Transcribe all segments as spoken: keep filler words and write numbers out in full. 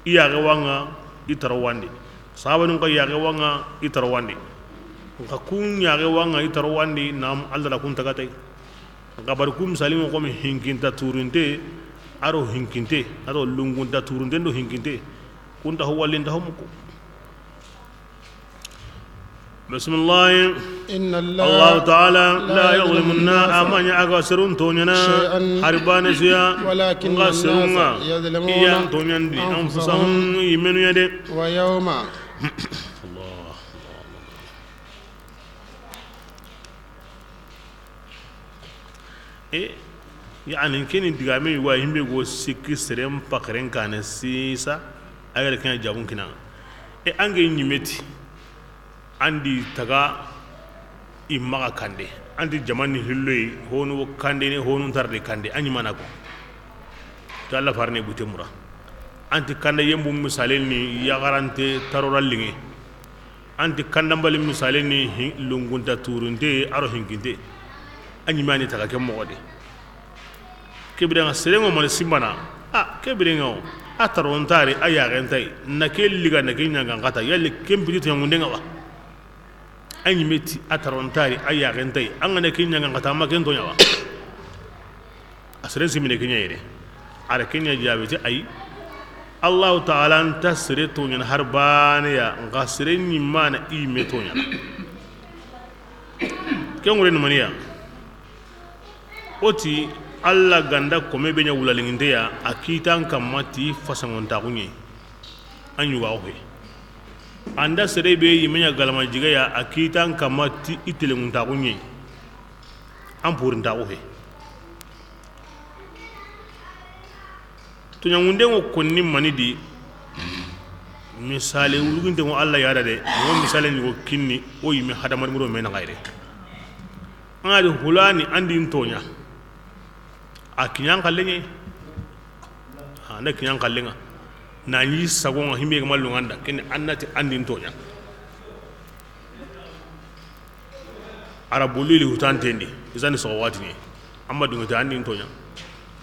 I yaxe wa ŋa i taro wandi. Sahabanun xa yaxe wa ŋa i taro wandi. Nxa kun yaxe wa ŋa i taro wandi, nam Alla da kun taga tay. Nxa bari kun misali ŋo xo mi hinkinta turinte, a ro hinkinte, a ro lungunta turinte ndo hinkinte. Kun ta ho walli nta ho muku. Bisimilahi. إن الله Allahu taala لا يظلم الناس A ma ɲa a ga serun toɲana شيئا hari bane su ya. ولكن Nxa serun ŋa الناس يظلمون i yan toɲandi أنفسهم anfusahum, i menu ya de. ويوم. Allah. E, yani, keni digame yugo a himbe go sikki seren pakaren kane sisa, a gere kenya jabun kina. E, ange ɲimeti, andi taga i maxa kande, andi jamani hilloyi, honu kande ne, honu ntarde kande, a ɲimana ko. To Allah farne bute mura. Anti kanda yembu misalen ni yaxarante tarora linŋe. Anti kandambali misalen ni hi-, lungunta turunte a ro hinkinte. A ɲimani taga ke moxo de. Kebirenga serengo mani simbana. A kebirenga o. A tarontari a yaxentay. Na ke liga na ke ɲangan xata. Yalli ken piti toɲangundenga wa. A ɲimeti a tarontari a yaxentay. An ga na ke ɲangan xata ma ken toɲa wa. A seren simine ke ɲa yere. A ra ke ɲa jaabi ti ayi. Allahu taala nta sere toɲana har baane ya, nxa sere ɲimana i me toɲana. Ken ŋure ni maniya. O ti Allah ganda kome be ɲa wulalinŋinte ya, a kitan kamma ti fasangontaxu ɲe. A ɲuga oxe. Anda sere be yi me ɲa galama jiga ya, a kitan kamma ti i telenŋuntaxu ɲe. An purintaxu he. Toɲangundenŋo konni mani di. Misale wulugintenŋo Allah yada de. Mo misale ɲugo kinni o yime hadamari muro me naxayre. An ga di hulani andi n toɲa. A kiɲan xalleɲe. A nda kiɲan xallenŋa. Na ɲi sagonŋa himbe ga mallunganda. Keni annati andi n toɲa. Ara bolli li hutantendi, isani soxo watini. Amma dungete andi n toɲa.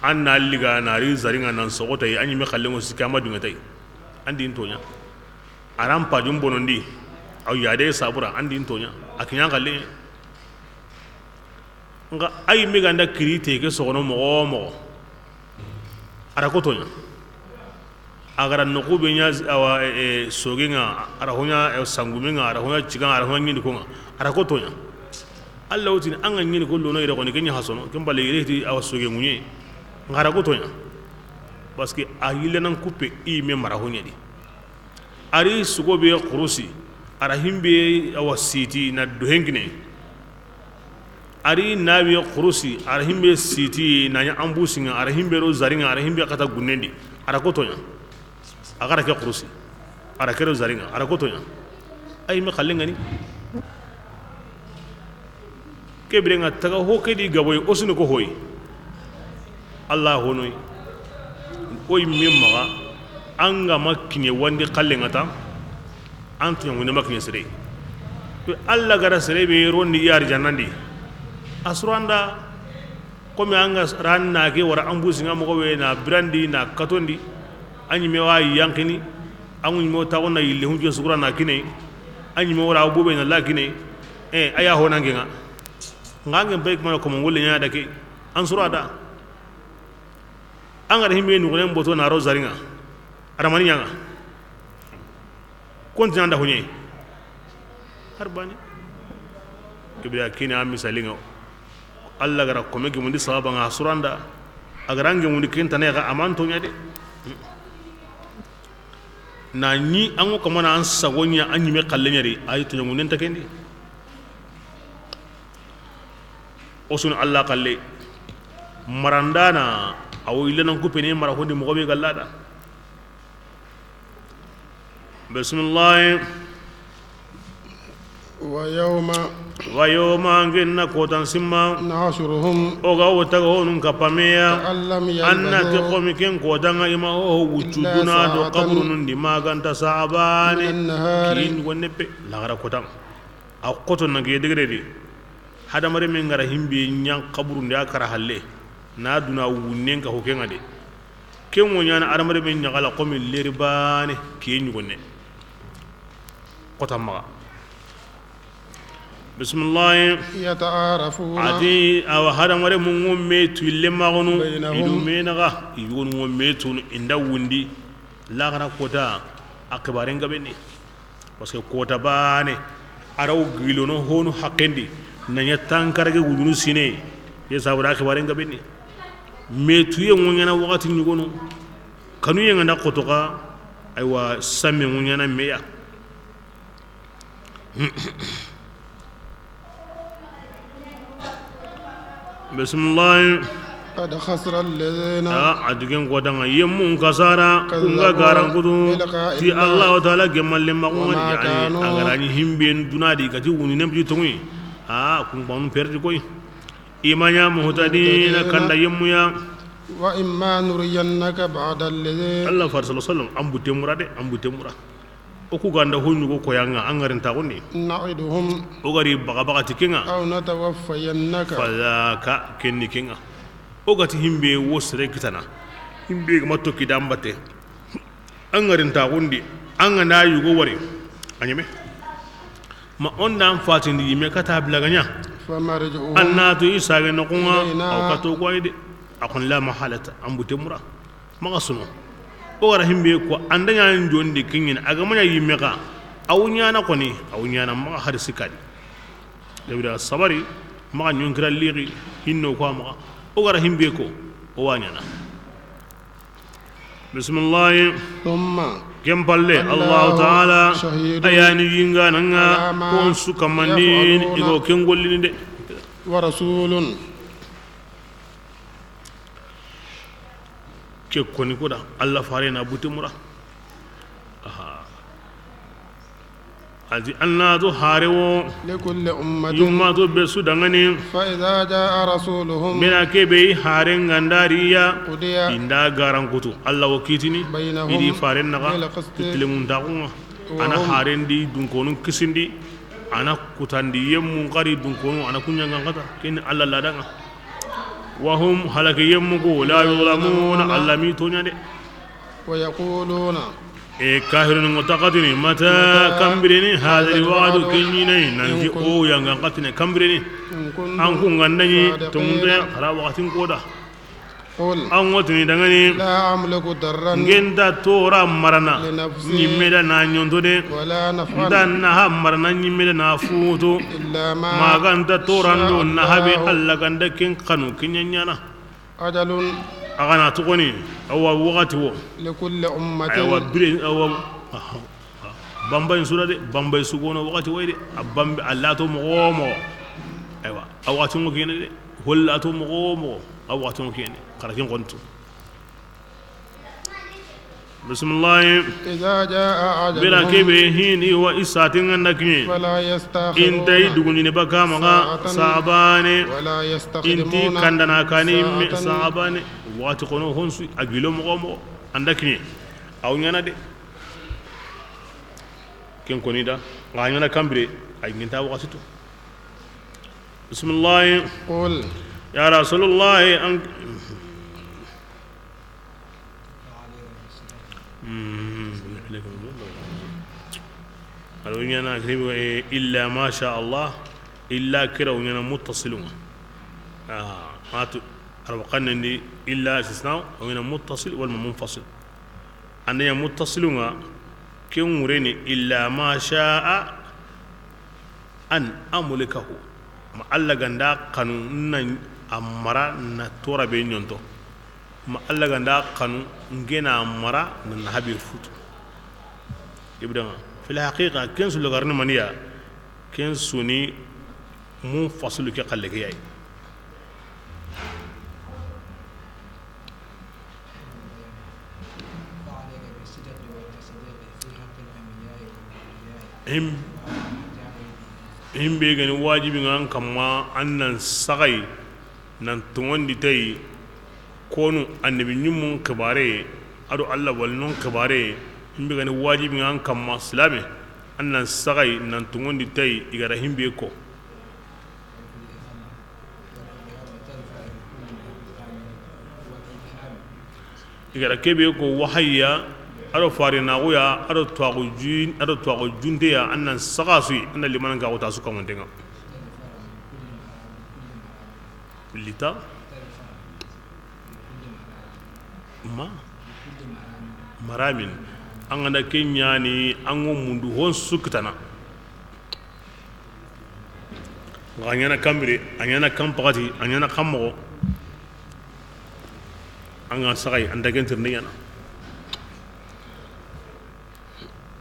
An na liga na ri zarinŋa nan soxo tay, a ɲime xallenŋo sikki amma dungete. Andi n toɲa. Aran pajum bonondi. Aw yade sabura andi n toɲa. A kiɲan xallenŋe. Nxa ayi me ganda kiri te ke soxono moxo moxo. A ra ko toɲa. A ga ra noxu be ɲa awa, e, e, sogenŋa, a ra ho ɲa, e, sangumenŋa, a ra ho ɲa ciganŋa, a ra ho ɲa ɲinikonŋa, a ra ko toɲa. Allah wutini an ga ɲiniko lono yere xoni ke ɲa hasono, ken bale yere ti awa soge ŋuɲe. Nxa a ra ko toɲa. Parce que a yille nan kuppe i me mara ho ɲa di. A ri sugo be xurusi, a ra himbe awa siti na dohenkine. A ri nawi xurusi, a ra himbe siti na ɲa ambusinŋa, a ra himbe ro zarinŋa, a ra himbe xata gunnendi, a ra ko toɲa. A ga ra ke xurusi, a ra ke ro zarinŋa, a ra ko toɲa. Ayi me xallenŋani. Kebirenŋa taga ho ke di gaboy o sunu ko hoy. Allah honoy. O yimme maxa an ga ma kiɲe wandi xallenŋa ta. An toɲangunde ma kiɲe sere. To Allah ga ra sere be rondi yari jannandi. A suranda. Komi an ga ran na ke wara ambusinŋa moxo be na birandi na katondi. A ɲime wa yanqini. An ɲime taxo na yille hunje sugura na kine. A ɲime wara bube na la kine. E aya honangenŋa. Ngangen bay kuma ko mo ngolle ɲa da ke. An surada. An ga ra himbe nuxunen boto na ro zarinŋa. A ra mani ɲaŋa. Kontinanta huɲe. Har bane. Kibira kini a misalinŋa. Allah ga ra kome gemundi sababanŋa a suranda. A ga ra an gemundi kentane xa a man toɲa de. Na ɲi an ŋo kamana an sagoɲa an ɲime xalleɲa de. Ayi toɲangunden ta kendi. O sunu Allah xalle. Marandana, a wo yille nan kuppene mara hondi moxo be gallada. Bisimilahi. ويوم Wa yoma ngenna kotan simma. نحشرهم O ga wo taga honun kapameya. كأن لم Anna ke يلبثوا komi ken kotanŋa ima ho wuccu إلا duna do ساعة kaburunun di maganta saabane. من النهار Kin wonne pe lagara kotan. A koto na ge degere de. Hadamare men ga ra himbe ɲan kaburun di a kara halle. Na duna wunnen ka hokenŋa de. Ken wo ɲaana hadamarenme ɲaxala komi leri baane kiye ɲugonne. Xota maxa. Bisimilahi. يتعارفون. A ti, awa, hadamarenmu ŋo me tu yille maxunu, بينهم. I du me naxa, i yugonu ŋo me tunu, i nda wundi, laxara kota, a xibaren gabe ni. Parce que kota baane, a ra wo gilono honu haqqen di, na ɲa tankarage wujunu sine, ye sabura xibaren gabe ni. Me tuye ŋo ɲaana waxati ɲugono, kanuye ŋa nda xoto xa, aywa, samme ŋo ɲaana me ya. Bisimilahi. قد خسر الذين. A, a digen kota ŋa, yemmun kasara, كذبوا kun ga garankutu, بلقاء الله. Ti Allahu Taala gemmalle maxun ŋa, وما yani, كانوا. A ga ra ɲi himben duna di, kati wuni nem di tonŋi. A, kun banun perdi koy. I ma ɲa muhtadina, muhtadina. Kanda yemmuya. وإما نرينك بعض الذي. Allah far sallallahu alaihi wasallam, an butte mura de, an butte mura. O ku ganda ho ɲugo koyaŋa, an ŋarin taxundi. نعدهم. O ga ri baga baga ti kenŋa. أو نتوفينك. Fadaka, kenni kenŋa. O ga ti himbe wo sere kitana. Himbe ga ma tokki dambate. An ŋarin taxundi, an ga na yugo wari. A ɲeme. Ma o nda an fatindi yimme kata bila ga ɲa. فمرجعهم. An na to i sage noxun ŋa, إلينا. Aw ka to goy de. A xon la mahalata, an butte mura. Maxa suno. O ga ra himbe ko, an da ɲa n jondi kiɲin, a ga ma ɲa yimme xa. Aw ɲaana xoni, aw ɲaana maxa hari sikadi. Lebira sabari, maxa ɲonkira lixi, hinno ko maxa. O ga ra himbe ko, o wa ɲaana. Bisimilahi. ثم. Ken palle, إن الله Allahu Taala, شهيد. A yani yinga nanga, على ما. Kon su kamandin, يفعلون. I go ken gollini de. ورسول. Ke koni koda, Allah fare na butte mura. Aha. A ti, an na to hare wo. لكل أمة. Yumma to be su dangani. فإذا جاء رسولهم. Bena ke be haren ga nda ri ya. قضي. I nda garankutu. Allah wo kitini. بينهم. I di faren naxa. بالقسط. Tilimun taxun ŋa. وهم. A na haren di dunkonun kisindi. A na kutandi yemmun xari dunkonu. A na kuɲangan kata. Ken Allah ladan ŋa. وهم, halaki yemmu ko, لا يظلمون. Allah mi toɲa de. ويقولون. E, kahirun ŋo taxatini, متى, متى, kambireni, هذا الوعد, هذا الوعد, keɲinai, nanti, إن كنتم, o yangan xatine kambireni. إن كنتم, an kun ga nda ɲi, صادقين, tongunte, xara waxatin koda. قل, an ŋo tini dangani, لا أملك ضرا, n ke nta tora marana, لنفسي, ɲimme da na ɲonto de, ولا نفعا, n ta naha marana ɲimme da na futo, إلا ما, ma ga nta torando, شاء الله, naha be Allah ga nda ken xanu, ken ɲa ɲaana. أجل. A ga na toxoni, awa, waxati wo. لكل أمة. Aywa, bire, awa, aha, aha. Bambay su da de, bambay su gono waxati wo yi de, a bambe, a lato moxo wo moxo. Aywa, a waxati ŋo kene de, hol lato moxo wo moxo, a waxati ŋo kene, xara ken xontu. Bisimilahi. إذا جاء أجلهم. Bira ke be hini wa i satin ga nda kiɲe. فلا يستأخرون. I nta i dugunini baka maxa, ساعة, saabane. ولا يستقدمون. I nti kandana kani, ساعة, saabane. Waxati xono honsu a gilo moxo moxo. An da kiɲe. Aw ɲaana de. Ken koni da. Nga ɲaana kambire. Ay nginta waxati to. Bisimilahi. قل. Ya Rasulullahi, an Ado ɲana kebe, illa ma sha Allah, illa kira ɲana muttasilun. Ah, matu arba kanandi illa istisna ɲana muttasil wala munfasil. Andanya muttasilun, ken wureni illa ma sha'a an amulikahu. Ma Allah ga nda xanu na a mara na tora be ɲonto. Ma Allah ga nda xanu n ke na a mara na naha be futu. Ibdanga. Fil haqiqa, ken su logarni maniya, ken su ni munfasilu ke xalle ke yayi. Him-, himbe gani wajibi ŋa an kamma, an nan saxay, nan toŋondi tayi, konu annabi ɲimmun xibare, ado Allah walinun xibare, himbe gani wajibi ŋa an kamma silame, an nan saxay, nan toŋondi tayi, i ga ra himbe ko. Gara kebe ko wahayya, ado fare na goya, ado tuwaxu jun, ado tuwaxu junte ya, an nan saga su yi, an da limanan ka ko ta su kamanten ŋa. Lita ma maramin. An ga na ke ɲaani, an ŋo mundu hon su kitana. A ɲaana kanbire, a ɲaana kan paxati, a ɲaana kan moxo. An ga saxay, an da ken tirindi ɲaana.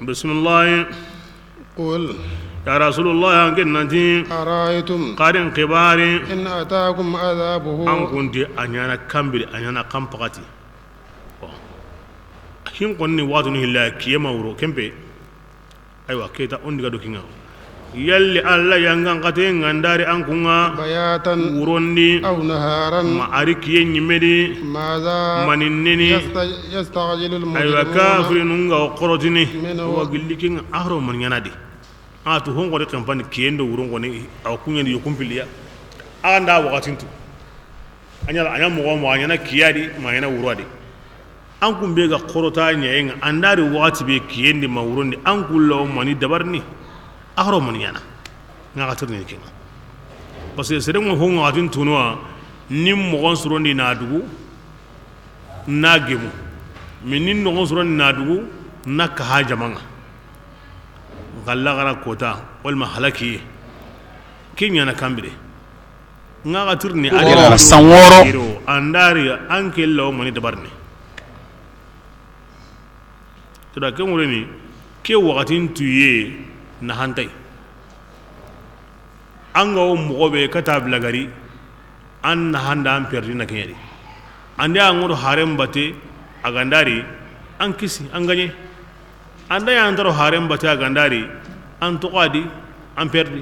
Bisimilahi. قل. Ya Rasulullah, an ken nanti. أرأيتم. Xarin xibari. إن أتاكم عذابه. An kunti a ɲaana kanbire, a ɲaana kan paxati. Bon. Hin xonni waxatunu hilla kiyama wuro kempe. Aywa, keta on diga do kinga. Yalli Alla yangan xate ngandari an kunga. بياتا. Wurondi. أو نهارا. Ma ari kiye ɲimedi. ماذا. Manineni. يستعجل المجرمون. Aywa, kafirinun ga o xorotini. منه. Wa gilli kinga ahro man ɲaana di. A tu hon xori kampani kiyendo wuron xoni, aw kuɲandi yokumpiliya. A nda waxatintu. A ɲa, a ɲa moxo mo, a ɲaana kiyadi, ma a ɲaana wuradi. An kun be ga xorota ɲayen ŋa, an da ri waxati be kiyendi ma wurondi, an kun lawo mani dabarini, a xaro mani ɲaana. Ŋa xa tirni kinga. Parce que sere ŋo ho ŋa tin tunuwa, ni moxon surondi na dugu, na gemu. Mais ni noxon surondi na dugu, na kaha jamaŋa. Ŋalla gara kota, walma halaki. Ke ɲaana kanbire. Ŋa xa tirni a dira sangoro. Andari an ke lawo mani dabarini. To da ke ŋureni, ke waxatin tuye na hantay. An ga wo moxo be kata blagari, an na handa an perdi na keɲeri. Ande an ŋodo haren bate, a gandari, an kisi, an gaɲe. Anda ya an taro haren bate a gandari, an toxadi, an perdi.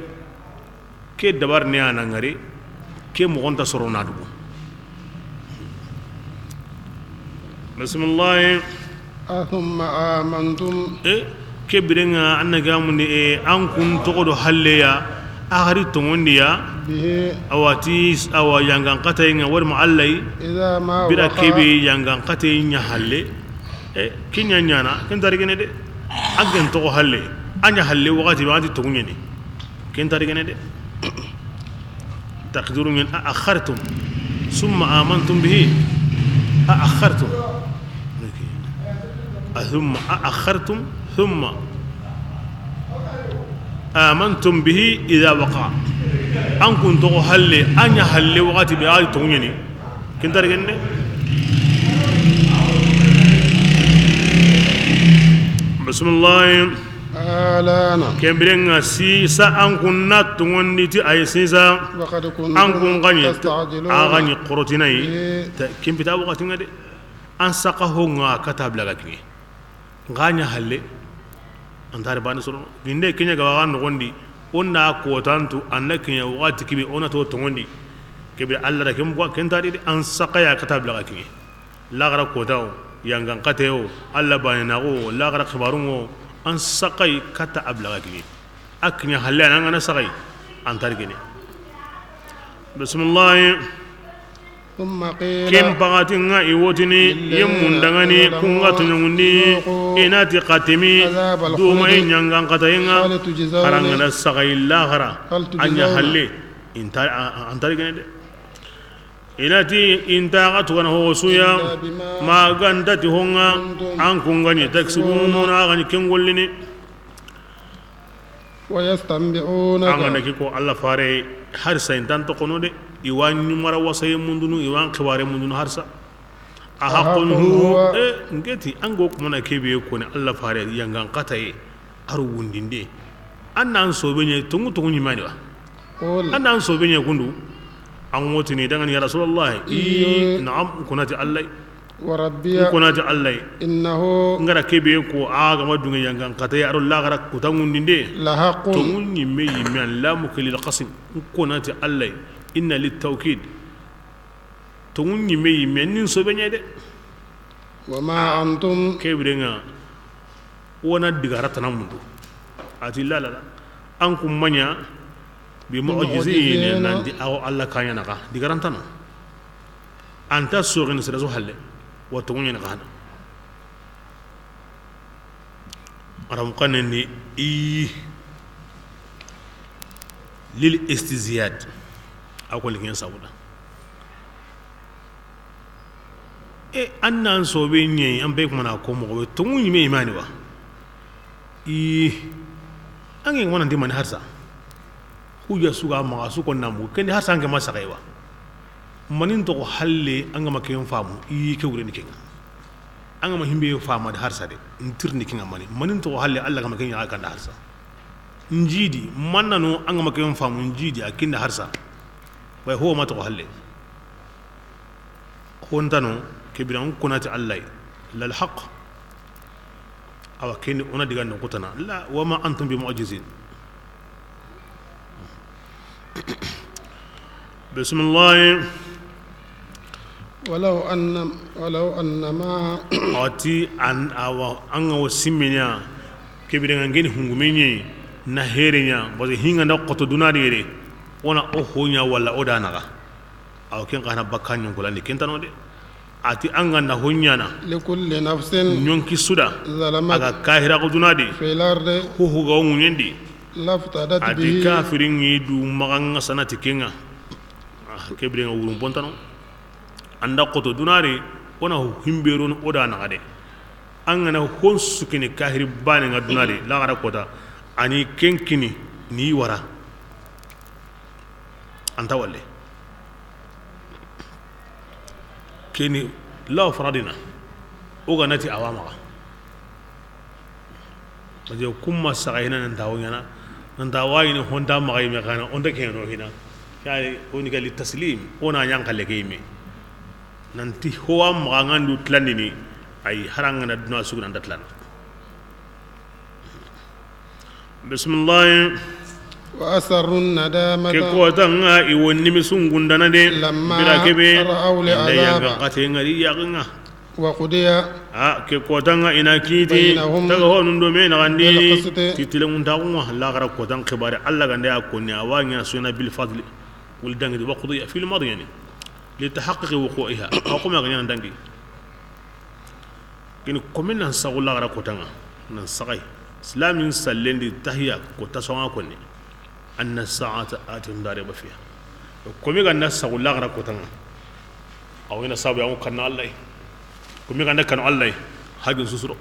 Ke dabar ne a na ŋari, ke moxonta soro na dugu. Bisimilahi. أثم آمنتم. E, ke birenŋa an na gamundi, e, an kun toxo do halleya, a xari tongondiya, به. Awa ti, awa yangan xatayen ŋa, wari ma Alla yi, إذا ما وقع. Bira kebe yangan xatayen ɲa halle. E, ke ɲa ɲaana, ken tari gene de. A gen toxo halle, a ɲa halle waxati be, a ti toŋu ɲeni. Ken tari gene de. Taqdiru ɲen, أأخرتم ثم آمنتم به أأخرتم. A ثم أأخرتم ثم آمنتم به إذا وقع. An kun toxo halle, a ɲa halle waxati be, a ti toŋu ɲeni. Ken tari gende. Bisimilahi. الآن. Ken birenŋa sisa an kun na toŋondi ti ay sisa. وقد كنتم. An kun gaɲi, تستعجلون. A gaɲi xorotinayi. به. Ken pita waxati ŋa de. An saxa ho ŋa kata blaga kiɲe. Ŋa ɲa halle. An tari bani sorono. Ginde ke ɲa ga waxa noxondi. O na kotantu, an na ke ɲa waxati kibe, o na to toŋondi. Kebe Alla da ken buga, ken tari de, an saxa ya kata blaga kiɲe. Laxara kota wo, yangan xate wo, Alla bane naxu wo, laxara xibarun ŋo, an saxay kata a blaga kiɲe. A kiɲa halle an ga na saxay, an tari gene. Bisimilahi. ثم قيل. Ken paxati ŋa i wotini, للذين. Yemmun dangani, اتقوا. Kun ga toɲoŋundi, ذوقوا. I na ti xatemi, عذاب الخلد. Duma i yangan xatayen ŋa, هل تجزون. Xara an ga na saxay laxara, هل تجزون. A ɲa halle, inta, a, a, an tari gene de. I na ti inta xa tugana ho suya, إلا بما. Ma ganta ti ho ŋa, كنتم. An kun gaɲi, تكسبون. Taksibuna, a gaɲi ken gollini. ويستنبئونك. An ga na ki ko Alla fare harsa intan toxono de, i wa ɲumara wasaye mundunu, i wa xibare mundunu harsa. أحق هو. E, ngeti, an go kumana kebe ko ni Alla fare yangan xataye, aro wundinde. An nan sobe ɲe, toŋu toŋu ɲimani wa. قل. An nan sobe ɲe kundu. An wotini dangani ya Rasulullah. إي. نعم, kunati Alla. وربي. Kunati Alla. إنه. Ngara kebe ko a ga ma dunŋe yangan xataye, aro laxara kuta ŋundinde. لحق. Toŋu ɲimme yimme, lamu ke lil qasm. Kunati Alla. إن للتوكيد. Toŋu ɲimme yimme, nin sobe ɲa de. وما أنتم. Ke birenŋa, wona digara tana mundu. A ti la la la. An kun ma ɲa, بمعجزين. بمعجزين. Nanti awo Alla kaɲa naxa, digaran tana. Anta soxini sere so halle. Wa tonŋu ɲeni xa na. Arabu xannen ni i lil istiziyad. A ko liŋen sabuda. E, an nan sobe ɲeyi, an be kuma na ko moxo be, tonŋu ɲime imani wa. I, an ŋe ŋo nan di mani harsa. Hujja su ga maxa su ko namu, ken di harsa an ke ma saxe wa. Manin toxo halle an ga ma ken famu, i ke wure ni ken ŋa. An ga ma himbe fama di harsa de, ntirni ken ŋa mani. Manin toxo halle Alla ga ma ken ɲa kanda harsa. Njidi, mannano an ga ma ken famu, njidi a kinda harsa. Way ho ma toxo halle. Xontano, ke biran kunati Alla, lal haqq. Awa, kendi ona diga no kutana. La, wa ma antum bi mu'jizin. Bismillah. Walaw anna, walaw annama. Ati an, awa, an ga wo simmina, ke biran ngeni hungumenye, na herenya, bazi hinga na koto dunadi yere, ona o honya wala o danaga. Aw ken xa na bakka ɲonkolandi ken tano de. Ati an ga na ho ɲana. Likulli nafsin. Ɲonki su da. Zalamat. A ga kahira ko dunadi. Fil ardi. Ho ho ga ŋuɲendi. Laftadat bihi. Ati kafirin ŋi du maxa ŋa sanati ken ŋa. Ah, ke biren ŋa wurun pontano. An da koto dunadi, ona ho himbe ro ni o danaga de. An ga na hon su kini kahiri bane ŋa dunadi, laxara kota. Ani ken kini ni wara. Anta walle. Keni law faradina. O ga nati awa maxa. Parce que kuma saga hina nan tawo ɲana. Nan tawa ini honta maxa yime kana, onta keno hina. Kay, oni gali taslim, ona ɲan kalle ke yime. Nanti howa maxa ngandu tlandini, ay haranga na duna sugu nan ta tlana. Bismillah. Wa asarru nadamata. Ke kota ŋa i wo nimisun gundana de. Lamma. Bira kebe. Ra'aw li. Inda azaba. Yaga kate ŋari yaga ŋa. Wa qudiya. A, ke kota ŋa ina kiti. Baynahum. Taga honun do me na gandi. Bil qisti. Titile mun ta kuma. Laxara kotan xibare. Alla gande a konni a wa ɲa suna bil fadli. Wul dangi wa qudiya fil madiyani. Li tahaqqiqi wuqu'iha. A kuma ga ɲa dangi. Kini komi nan saxu laxara kotaŋa, nan saxay. Silamin sallendi tahiya ko tasonga konni. Anna sa'ata atiyatun la rayba fiha. Komi ganda saxu laxara kotaŋa. Awina sabu yamu kanna Allah. Komi ganda kanu Allah. Hajun susuro.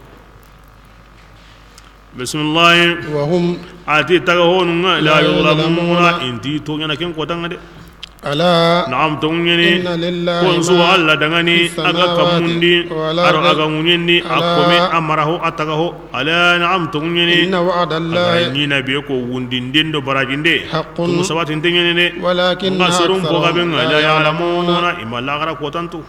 Bismillah. Wa hum. Ati taga honunga la yuzlamuna, inti toɲana ken kotaŋa de. Ala. Naam, tonŋu ɲeni. Inna lillahi. Konsu wa Allah dangani, a ga kammundi, aro a ga ŋuɲendi, a kome, a maraho, a tagaho. Ala, naam, tonŋu ɲeni. Inna wa'dallahi. A ga ɲina be ko wundinden do barajinde. Haqqun. Tonŋu sabatinte ɲeni de. Walakinna aktharahum la ya'lamuna. Nga soron boga be nga la ya'lamuna, i ma laxara kotantu.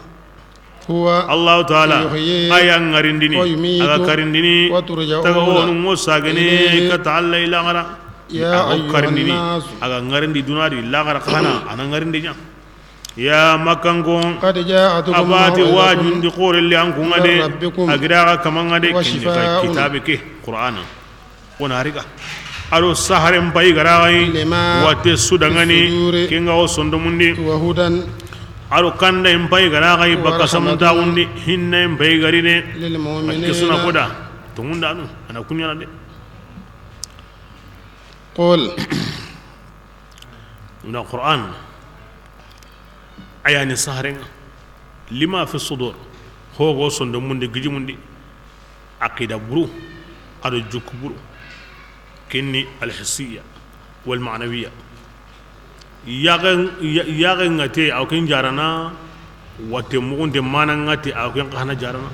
Huwa Allahu Ta'ala, yuhyi, a ya ŋarindini, wa yumitu, a ga karindini, wa turja'una, taga honu ŋo sagene, ilayhi, kata Allah i laxara. Ya ayyuhan nas. A ga ŋarindi dunadi, laxara xana, a na ŋarindi ɲa. Ya Makkanko, qad ja'atkum, a bati maw'izatun, wajundi xorelli an kuŋa de, min rabbikum, a gira ga kamaŋa de, wa shifa'un, kitabe ke, Qur'ana. Wona riga. Aro saharen payi garaxay. Lima. Watte su dangani. Fi suduri. Kenga o sondomundi. Wa hudan. Aro kanda in payi garaxay. Wa rahmatun. Bakka samuntaxundi. Hinna in payi garine. Lil mu'minin. Akke suna koda. Tongundanu. Ana kunyana de. Qul. Nda Qur'an. Ayani saharenga. Lima fi sudur, hogo sondomundi, gijimundi, aqida buru, ado jukku buru, kinni alhissiya wal ma'nawiya. Yaxe, ya-, yaxe ŋa te, aw ken jarana, watte muxunte mana ŋa te, aw ken xana jarana.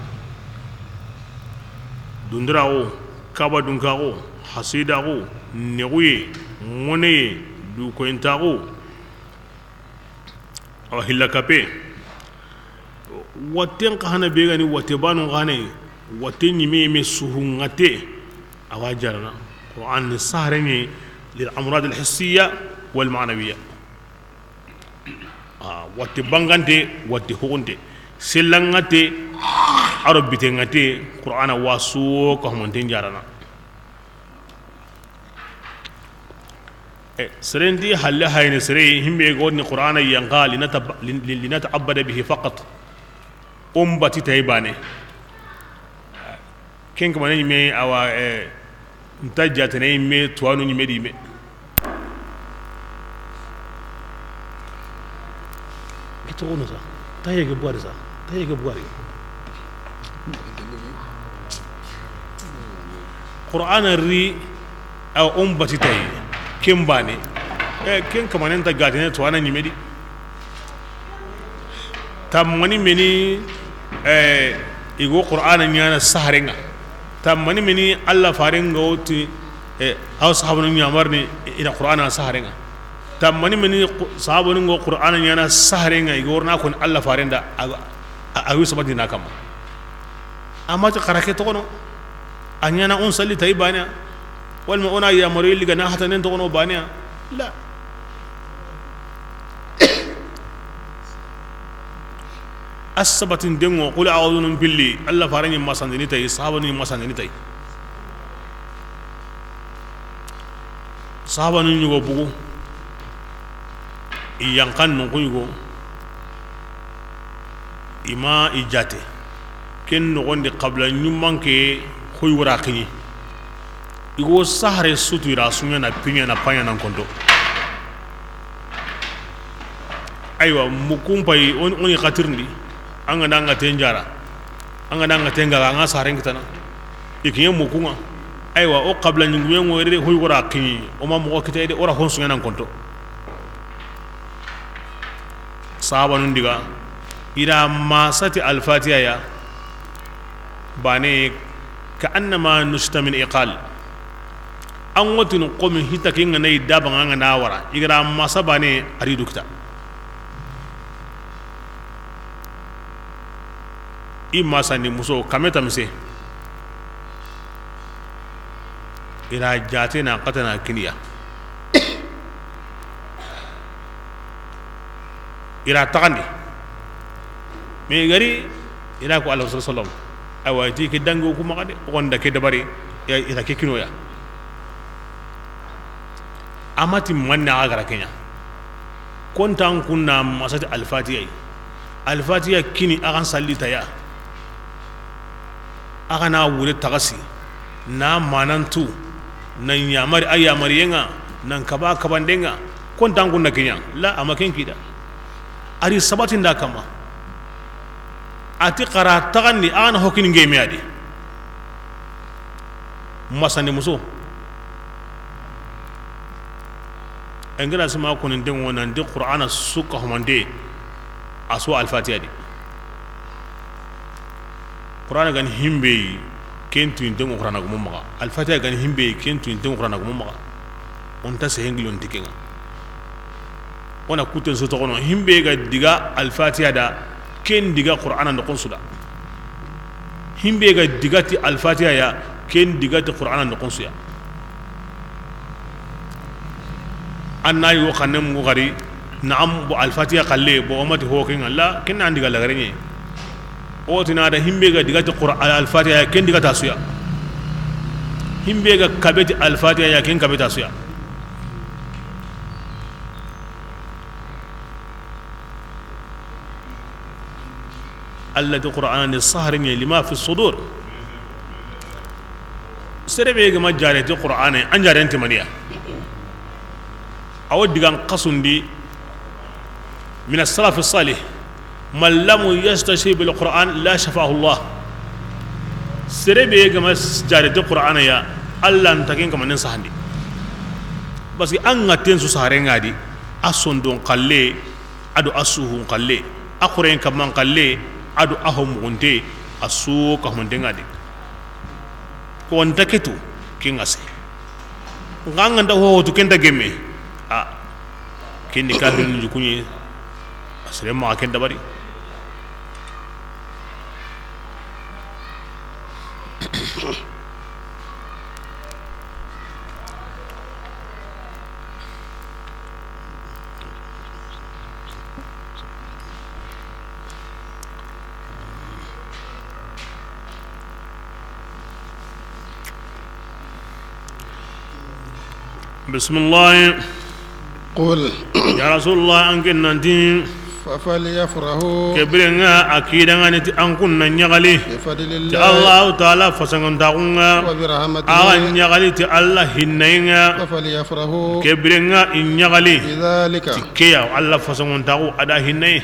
Dundiraxu, kaba dunkaxu, hasidaxu, nexuye, moneye, dukoyintaxu, Awa hilla kape. Watten xa hana be gani, watte banu xa hana, watte ɲime yime suhu ŋa te. Awa jarana. Qur'an ni saharenye lil amrad al hissiya wal ma'nawiya. Ah, watte bangante, watte hukunte. Sella ŋa te, aro bite ŋa te, Qur'ana waso ka humanten jarana. E, serendi halle hayne sere himbe go ni Qur'ana yanqa linata-, lin-, lin-, linata'abbada bihi faqat. O n bati tay baane. Ken kamane ɲi me, awa, eh, nta jaatene ɲi me, tuwaanu ɲi me di me. Ke toxo no sa, ta yege buwari sa, ta yege buwari. Qur'ana ri, awa o n bati tay, ken baane. Eh, ken kamane nta jaatene tuwaana ɲi me di. Tammani meni, eh, i go Qur'ana ɲaana saharenŋa. Tammani meni Alla farenŋa o ti, eh, aw sahabanu ɲaamarini i na Qur'ana saharenŋa. Tammani meni qu-, sahabanu ŋa Qur'ana ɲaana saharenŋa, i go rona koni Alla farenda, a, a, a wi sabati na kamma. Amma ti xara ke toxono, a ɲaana o n salli tay baane ya, walma o na yaamari liga na hatanen toxono baane ya. La. A sabatindenŋo, qul a'udhu nun pilli, Alla fare ɲi ma sandini tay, sahabanu ɲi ma sandini tay. Sahabanu ɲi go bugu, i yanqan noxu ɲi go, i ma i jaate. Ken noxon di xabila ɲumanke xoy wara xiɲi. I go sahare sutu i ra suɲana piɲana paɲana konto. Aywa, mukun pay, o ni, o ni xatirindi. An ga na an ga ten jara, an ga na an ga ten gaga, an ga saharen kitana. I kiɲe mukunŋa. Aywa, o xabila ɲingume ŋo yere de, hoy wara xiɲi, o ma moxo kitay de, o ra hon suɲana konto. Sahabanun diga, i ra ma sati Alfatiya ya baane, ka annama nushita min iqal. An ŋotini xomi hita ke ŋa na i dabaŋa ŋa na wara, i ga ra ma sa baane, a ri du kita. I ma sandi muso kame tamise. I ra jaate na xatana kiniya. I ra taxandi. Mais i gari, i ra ko Alla sallam. Aywa, ti ke dangi o ku maxa de, o gonda ke dabari, i ra ke kinoya. Amati manne a ga ra keɲa. Kontan kunna ma sati Alfatiya yi. Alfatiya kini a xan salli taya. A ga na wure taxasi, na manantu, na ɲamari a yamariyenŋa, nan kaba kabandenŋa, kontan kunna keɲa, la a ma ken kida. A ri sabatinda kamma. A ti xara taxandi, a ga na hokini ngeme a di. Masandi muso. Engrais sima konintenŋo nanti Qur'ana su ka humante, a su Alfatiya di. Qur'ana gani himbe yi, ken tuyintenŋo Qur'ana gumu maxa. Alfatiya gani himbe yi, ken tuyintenŋo Qur'ana gumu maxa. O nta sehengilon ti kenŋa. O na kuten su toxono, himbe ga diga Alfatiya da, ken diga Qur'ana noxon su da. Himbe ga diga ti Alfatiya ya, ken diga ti Qur'ana noxon su ya. An na yi wo xanne mu gari, na am bo Alfatiya xalle, bo o mati ho ken ŋa la, ken na an diga lagareɲe. O tina da himbe ga diga ti Qur'an Alfatiya ya, ken diga ta su ya. Himbe ga kabe ti Alfatiya ya, ken kabe ta su ya. Alla ti Qur'ana ni sahariɲe lima fi sudur. Sere be ga ma jare ti Qur'ana, an jaren ti maniya. Awo digan xasundi mina salafi salih. Man lam yastashir bil Qur'an la shafahu Allah. Sere be ga ma jare ti Qur'ana ya, Alla nta ken kamanen sahandi. Parce que an ga ten su sahare ŋa di, a sondon xalle, a do a suhun xalle, a xoren kaman xalle, a do a homugunte, a su ka homunte ŋa di. Ko nta ketu, ken ŋa se. Nga an ga nta hohotu ken nta gemme. A, ken ni kafirin jukuɲe, a sere maxa ken dabari. Bisimilahi. Qul. Ya Rasulullah, an ke nanti. ففليفرحوا. Ke biren ŋa a kiidaŋa ni ti an kun na ɲaxali. بفضل الله. Ti Allahu Taala fasangontaxun ŋa. وبرحمته. A ga ɲaxali ti Alla hinnayen ŋa. ففليفرحوا. Ke biren ŋa i ɲaxali. بذلك. Ti ke ya, Alla fasangontaxu a da hinnaye.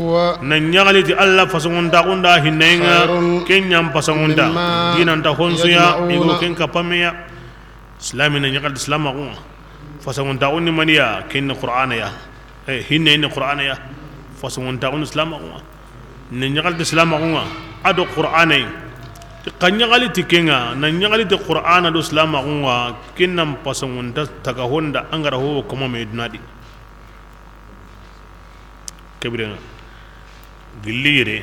هو. Na ɲaxali ti Alla fasangontaxun da hinnayen ŋa. خير. Ken ɲa n fasangonta. مما. Dinanta honsuya. يجمعون. I go ken kappameya. Silami na ɲaxali ti silamaxun ŋa. Fasangontaxun ni maniya, ken ni Qur'ana ya. Eh, hinne ni Qur'ana ya. Fasangontaxun ni silamaxun ŋa. Na ɲaxali ti silamaxun ŋa, a do Qur'ana yi. Xa ɲaxali ti ken ŋa, na ɲaxali ti Qur'ana do silamaxun ŋa, ken na n fasangonta taga honda, an ga ra ho koma me duna di. Ke biren ŋa, gilli yere,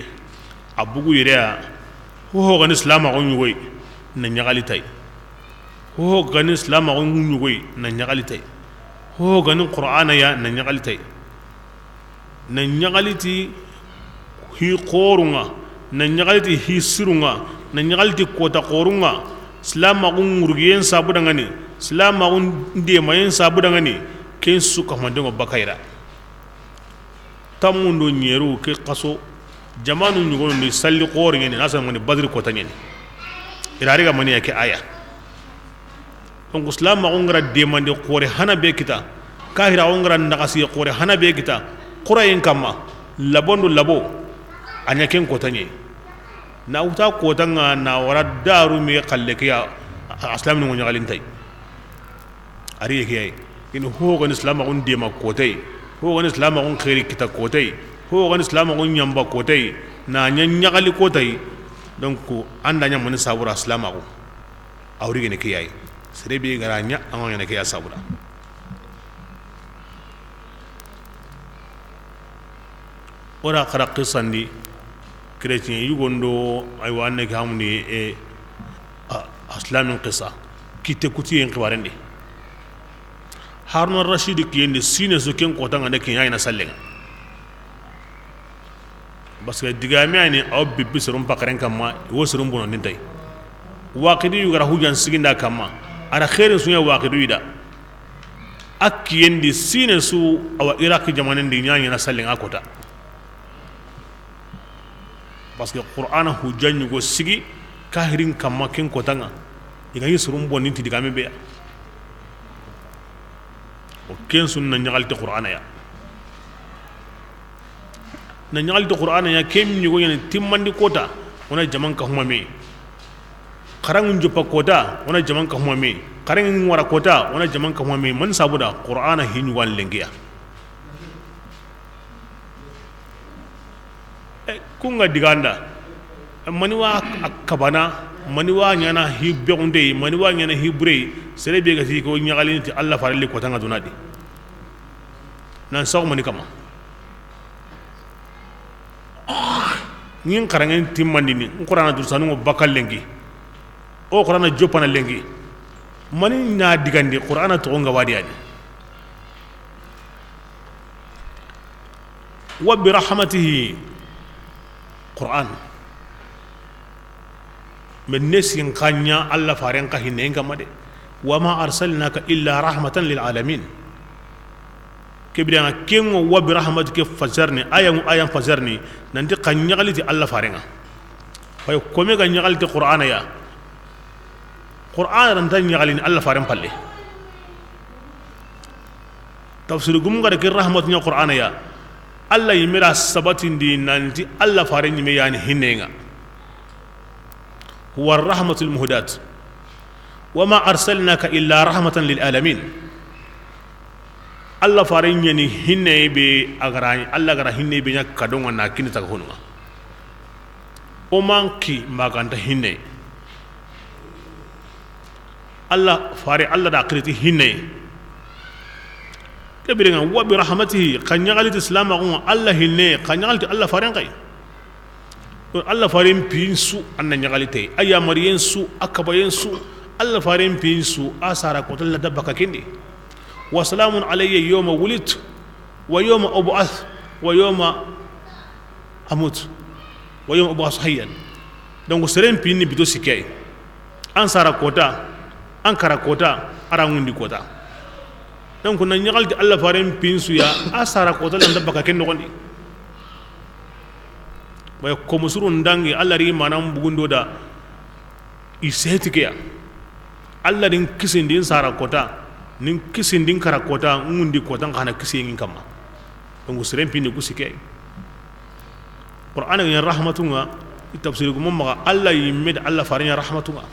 a bugu yere ya, ho ho ga ni silamaxu ɲugoy, na ɲaxali tay. Ho ho ga ni silamaxu ɲugoy, na ɲaxali tay. Ho ho ga ni Qur'ana ya, na ɲaxali tay. Na ɲaxali ti hi xorun ŋa, na ɲaxali ti hi sirun ŋa, na ɲaxali ti kota xorun ŋa, silamaxu ŋurgiyen sabu da ŋa ni, silamaxu ndemayen sabu da ŋa ni, ken su kamandengo bakayra. Tammu ndo ɲeru ke xaso, jamanu ɲugonu ni salli xore ɲeni, na sa ŋa ni Badri kota ɲeni. I ra ri ga mani ya ke aya. Donc, silamaxu n ga ra demande xore hana be kita, kahiraxu n ga ra naxasiye xore hana be kita, xurayen kamma, labo ndo labo, a ɲa ken kota ɲe. Na wuta kota ŋa na wara daru me xalle ke ya, a, a silaminu ŋo ɲaxalintay. A ri ye ke yayi. Ini ho ga ni silamaxun dema kotay, ho ga ni silamaxun xeeri kita kotay, ho ga ni silamaxun ɲamba kotay, na ɲa ɲaxali kotay. Donc, an da ɲa mani sabura silamaxu. A wori gene ke yayi. Sere be ga ra ɲa, an ga ɲa ke ya sabuda. O ra xara qisandi, chrétien yugondo, aywa, an ne ke hamuni, e, a, a silamin qisa. Kitte kutiyen xibarendi. Haruna Rashid kiyendi, sine su ken kota ŋa ne ke ɲa ina sallenga. Parce que digame ani aw bibbi soron pakaren kamma, wo soron bono nintay. Waqidi yu ga ra hujan siginda kamma, a ra xeerin sunya waqidi yu da. A kiyendi sine su awa Iraq jamanen di ɲa ɲa na sallenga kota. Parce que Qur'ana hujja ɲugo sigi kahirin kamma ken kota ŋa. I ga ɲi soron bono ninti digame be ya. O ken su na ɲaxali ti Qur'ana ya. Na ɲaxali ti Qur'ana ya, ken ɲugo ɲa ni timmandi kota, o na jaman ka huma me. Xaranŋun joppa kota, o na jaman ka huma me. Xaranŋun wara kota, o na jaman ka huma me. Mani sabuda, Qur'ana hi ɲugo an lenki ya. E, kun ga diganda. Mani wa a kabana, mani wa ɲana hi bexunde, mani wa ɲana hi bure, sere be ga ti ko ɲaxalini ti Alla farelli kota ŋa duna di. Nan saxu mani kama. Ŋin xaranŋen timmandini, n Qur'ana dursanun ŋo bakka lenki. O Qur'ana joppana lenki. Mani na digandi Qur'ana toxo ŋa wadi yani. Wa bi rahmatihi, Qur'an. Men ne sin xa ɲa Alla faren xa hinne ŋa ma de. Wa ma arsalnaka illa rahmatan lil alamin. Ke biren ŋa ken ŋo wa bi rahmatika fasarni, aya ŋo aya fasarni, nanti xa ɲaxali ti Alla faren ŋa. Fay kome ga ɲaxali ti Qur'ana ya. Qur'ana ra nta ɲaxalini Alla faren palle. Tafsir gumun ga da ke rahmatu ɲa Qur'ana ya. Alla yinme da sabatindi nanti Alla faren yinme yani hinne ŋa. Huwa rahmatul muhdat. Wa ma arsalnaka illa rahmatan lil alamin. Alla faren ɲa ni hinne be a ga ra, Alla ga ra hinne be ɲa kado ŋa na kini taga honu ŋa. O man ki maganta hinne. Alla fare, Alla da xiri ti hinne. Ke biren ŋa, wa bi rahmatihi, xa ɲaxali ti silamaxun ŋa, Alla hinne, xa ɲaxali ti Alla faren xa yi. Alla faren pin su, an na ɲaxali ti a yi, a yamariyen su, a kabayen su, Alla faren pin su, a sara kota la da baka ken di. Wa salamun alayya yawma wulidtu, wa yawma ub'ath, wa yawma amut, wa yawma ub'asu hayyan. Donc, seren pin ni bito sikke yi. An sara kota, an kara kota, a ra ŋundi kota. Donc, na ɲaxali ti Alla faren pin su ya, a sara kota la da baka ken noxon di. Bay komo suru ndangi, Alla ri manan bugundo da. I seti ke ya. Alla din kisindin sara kota, nin kisindin kara kota, ngundi kota, n xana kisiyen ŋa kamma. Donc, seren pini ku sike. Qur'ana ɲa rahmatunŋa, i tafsiri gumo maxa, Alla yimme da Alla faren ɲa rahmatunŋa.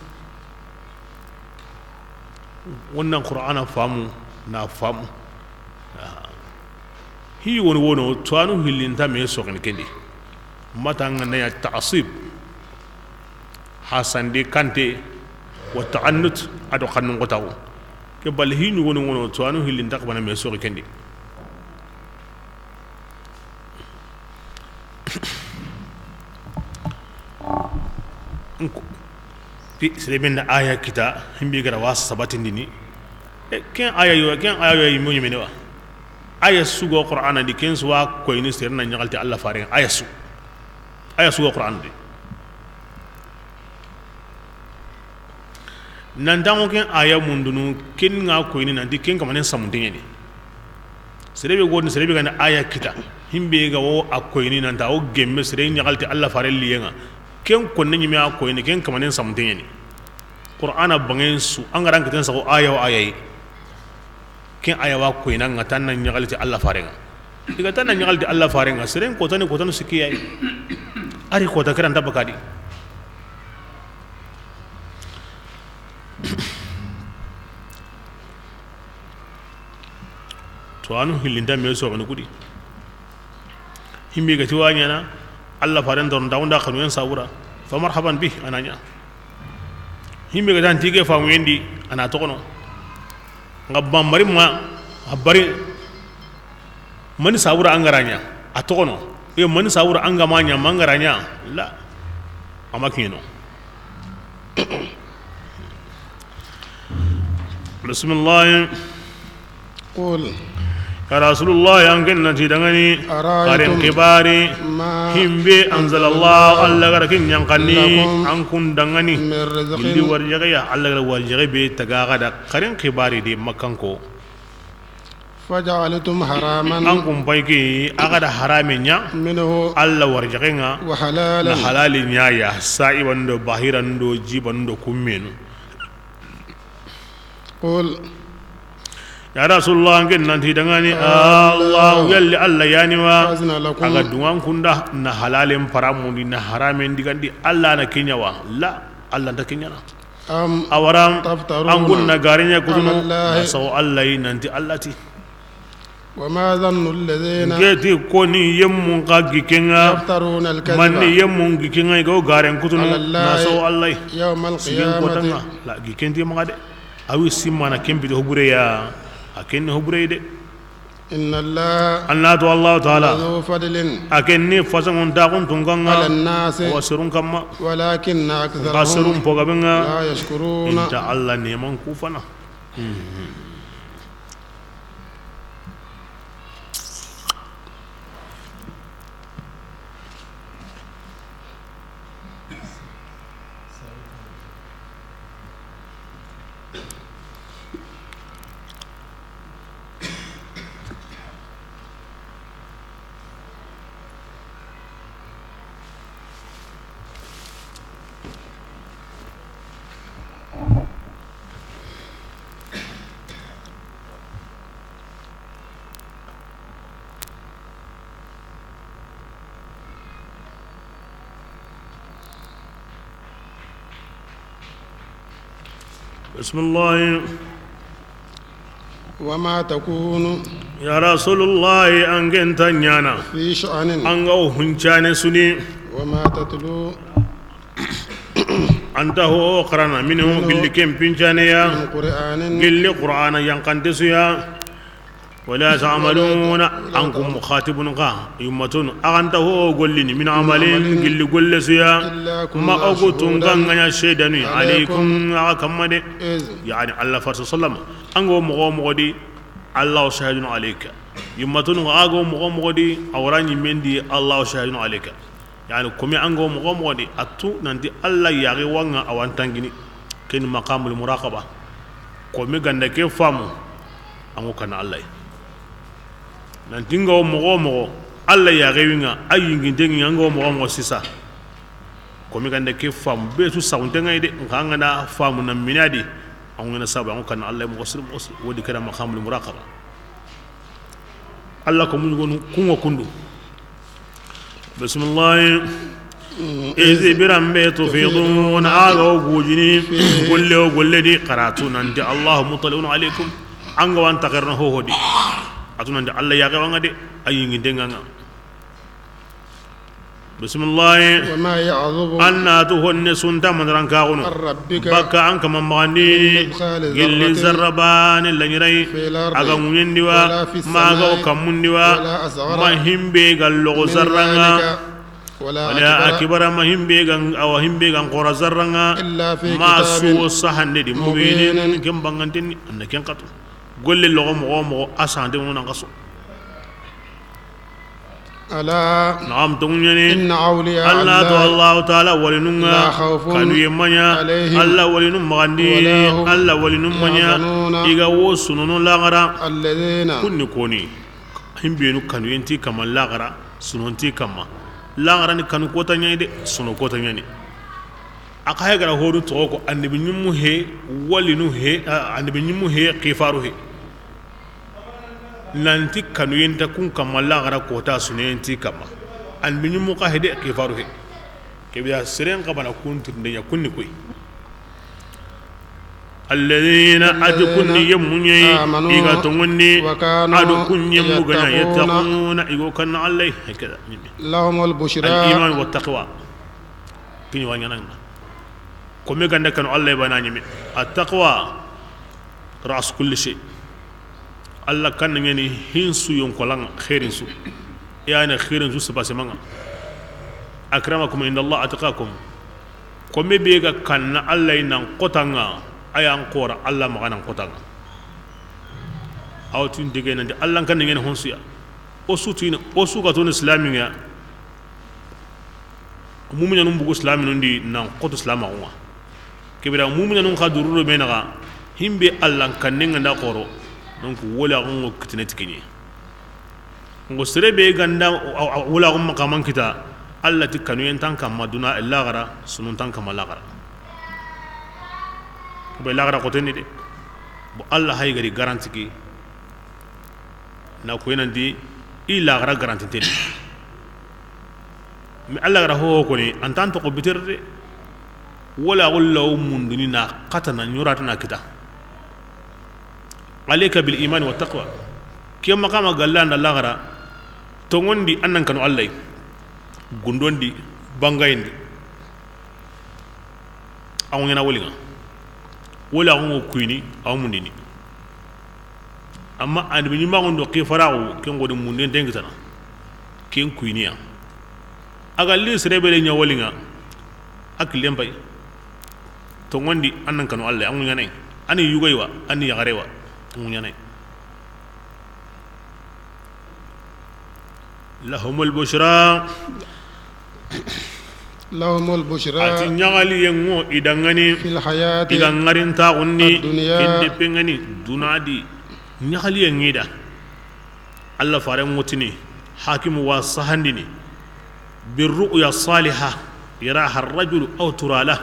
Wonnan Qur'ana famu, na famu. Hi woni wono, tuwanu hillinta me soxini kendi. Mata ŋa na ya ta'sib. Hasandi kante, wa ta'annut, ado xannun xotaxu. Ke bal hi woni wono, tuwanu hillinta xabana me soxi kendi. Nko. Pi, sere be na aya kita, himbe gara wa sabatindini. E, ken aya yo, ken aya yo, mo ɲimene wa. Aya su go Qur'ana di, ken su wa koyini sere na ɲaxalti Alla faren ŋa. Aya su. Aya su go Qur'ana di. Nantanŋo ken aya mundunu, ken ŋa koyini nanti ken kamanen samunte ɲeni. Sere be goni, sere be gani aya kita. Himbe ga wo a koyini nanta wo gemme sere ɲaxalti Alla faren liyen ŋa. Ken konne ɲime a koyini, ken kamanen samunte ɲeni. Qur'ana bangen su, an ga ran kiten sago aya wo aya yi. Ken aya wa koyini ŋa tan na ɲaxalti Alla faren ŋa. Diga tan na ɲaxalti Alla faren ŋa, seren kotani, kotanu sikki ya yi. Ari kota kiran tabakadi. Tuwanu hillinta me soxini kudi. Himbe ga ti wa ɲana, Alla faren doron da wonda xanuyen sabura. Fa marhaban bih, a na ɲa. Himbe ga tanti ke famu yendi, a na toxono. Nga bambari ma, a bari, mani sabura an ga ra ɲa, a toxono. Yo, mani sabura an ga ma ɲa, ma an ga ra ɲa, la. A ma kiɲeno. Bismillah. قل. Ya Rasulullah, an ken na ti dangani, أرأيتم xaren xibari, ما himbe أنزل anzalallahu, الله Alla ga ra kin ɲankanni, لكم an kun dangani, من رزق gilli warjaxeya, Alla ga ra warjaxe be taga ga da, xaren xibari de Makkanko. فجعلتم حراما An kun payke, a ga da harame ɲa, منه Alla warjaxen ŋa, وحلالا na halali ɲa ya, sa'iban do, bahiran do, jiban do, kummenu. قل. Ya Rasulullah, an ken nanti dangani, آه الله Allahu, yalli Alla yani wa, أذن لكم a ga dungan kunda, na halalen paramundi, na haramen digandi, Alla na kiɲa wa, la, Alla nta kiɲana. أم Awaram, تفترون an kun na gariɲa kutunu, على الله na sawo Alla yi nanti Alla ti. وما ظن الذين Nke ti koni yemmun ga gikenŋa, يفترون الكذب manni yemmun gikenŋa, i ga wo garen kutunu, على الله na sawo Alla yi. يوم القيامة Sigin kotanga, la, gikenti maxa de. Awi simmana kempiti hobureya, a kenni hoburey de. إن الله Anna to Allahu Taala, لذو فضل a kenni fasangun taxun tunkanŋa, على الناس wa serun kamma. ولكن أكثرهم Nka serun pogabenŋa, لا يشكرون inta Alla neman kufana. بسم الله. وما تكون Ya Rasulullah, an ken ta ɲana. في شأن An ga wo huncane suni. وما تتلو An ta ho xarana, منه منه gilli ken pincane ya. من قرآن Gilli Qur'ana yanqante su ya. ولا تعملون An kun mukhatibun ka, yummatun, a ga nta ho gollini, من عمل gilli golle su ya. إلا كنا Ma o gu tunka شهودا ŋa ɲa seedanu, عليكم عليكم a ga kamma de. إذ Yani Alla farsa sallama, an ga wo moxo wo moxo di, Allahu shahidun alayka. Yummatun, a ga wo moxo wo moxo di, a wara ɲimmen di, Allahu shahidun alayka. Yani, komi an ga wo moxo wo moxo di, a tu nanti Alla yaxi wa ŋa a wa n tangini. Ken ni maqamul muraqaba. Komi ga nda ke famu, an ga wo kana Alla yi. Nanti n ga wo moxo wo moxo, Alla yaxewi ŋa, a yinginten ŋa, an ga wo moxo moxo sisa. Komi gande ke faamu be su saxunten ŋa yi de, nxa an ga na faamu na minadi, an ga na sabu an ga kanna Alla moxo siri moxo siri, wodi keda maqamul muraqaba. Alla ko muñugonu kunŋo kundu. Bisimilahi. Izi biran be tufiduna, a ga wo gujini golle wo golle di, xara tu nanti Allahu mutaliun alaikum. An ga wa n taxerna hoho di, a tu nanti Alla yaxe wa ŋa de, a yinginten ŋa ŋa. Bisimilahi. An na tu honne sunta mandaran kaxunu. Baka an kama maxandi gilli zarra bane lañirai. A ga ŋuñendi wa, ma ga wo kammundi wa, ma himbe ga loxo zarra ŋa. Wala akibara, ma himbe ga, awa himbe ga n xora zarra ŋa. Ma su wo sahande di mubinin, ken bangantenni, an na ken xatu. Golle loxo moxo moxo a sahande ŋo nan xaso. Ala. Naam, tonguñani. Inna awliya Alla to, Allahu taala walinun ŋa, la khawfun, kanu ye maña, alayhim, Alla walinun maxandi, wala hum, Alla walinun maña, yahzanun, i ga wo sunono laxara. Alladhina. Kunni koni. Himbenu kanu yenti kama laxara, sunonti kama. Laxara ni kanu kota ñani de, suno kota ñani. A xa gara hodu toxo ko annabi ñimmu he, walinu he, a, annabi ñimmu he, xifaru he. Nanti kanuyenta kun kamma laxara kota suneyenti kamma. Annabi ñimmu xa hede xifaru he. Kebiya seren xabana kun tirinde ña kunni koy. Alladhina, a ti kunni yemmu ñeyi, amanu, i ga tongondi, wa kanu, a do kun yemmu gana, yattaquna, yattaquna, i go kanna Allah. Hakada. Lahumul bushra. Al iman wa taqwa. Kini wa ñananga. Kome ganda kanu Allah bana ñime. At taqwa ra's kulli shay. Allah kan ñani hinsu yonkolan xairin su. Yani xairin su saba semanga. Akramakum inda Allah atqakum. Kome be ga kanna Allah nan kotanga, ayan xora Allah maxa nan kotanga. Awtin dege nan Allah kan ñani honsuya. O su tini, o su ga toni islaminga. Muminanun bugu silaminun di nan xoto silamaxun ŋa. Kebira muminanun xa durudo be naxa, himbe Allah kannen ŋa nda xoro. Donc wala xongo kitine tikini. Ngo sere be ganda wala xon makaman kita, Allah ti kanuyen tan kamma duna laxara, sunun tan kamma laxara. Be laxara xoteni de. Bo Allah hay gari garanti ki. Na koy nanti i laxara garantinte ni. Mais Allah gara hoho koni, an tan toxo biter de. Wala xo law munduni na xatana ñoratana kita. Alayka bil iman wa taqwa. Ke maqama galla nda laxara, tongondi an nan kanu Allah, gundondi, bangayindi. An ŋa ñana woli ŋa. Wala xongo kuyini, an mundini. Amma annabi ñimaxun do xifaraxu, ken xodi munden ten kitana. Ken kuyiniya. A ga li sere be le ña woli ŋa, a killen pay. Tongondi an nan kanu Allah, an ŋa ñanay. Ani yugay wa, ani yaxare wa, an ŋa ñanay. Lahumul bushra. Lahumul bushra. A ti ñaxaliyen ŋo i danŋani. Fil hayati. I ga ŋarintaxun di. Ad-dunya. Ken deppe ŋa ni duna di. Ñaxaliyen ŋi da. Allah faren ŋotini. Hakimu wa sahandini. Bir ru'ya saliha. Yaraha ar-rajulu aw tura lah.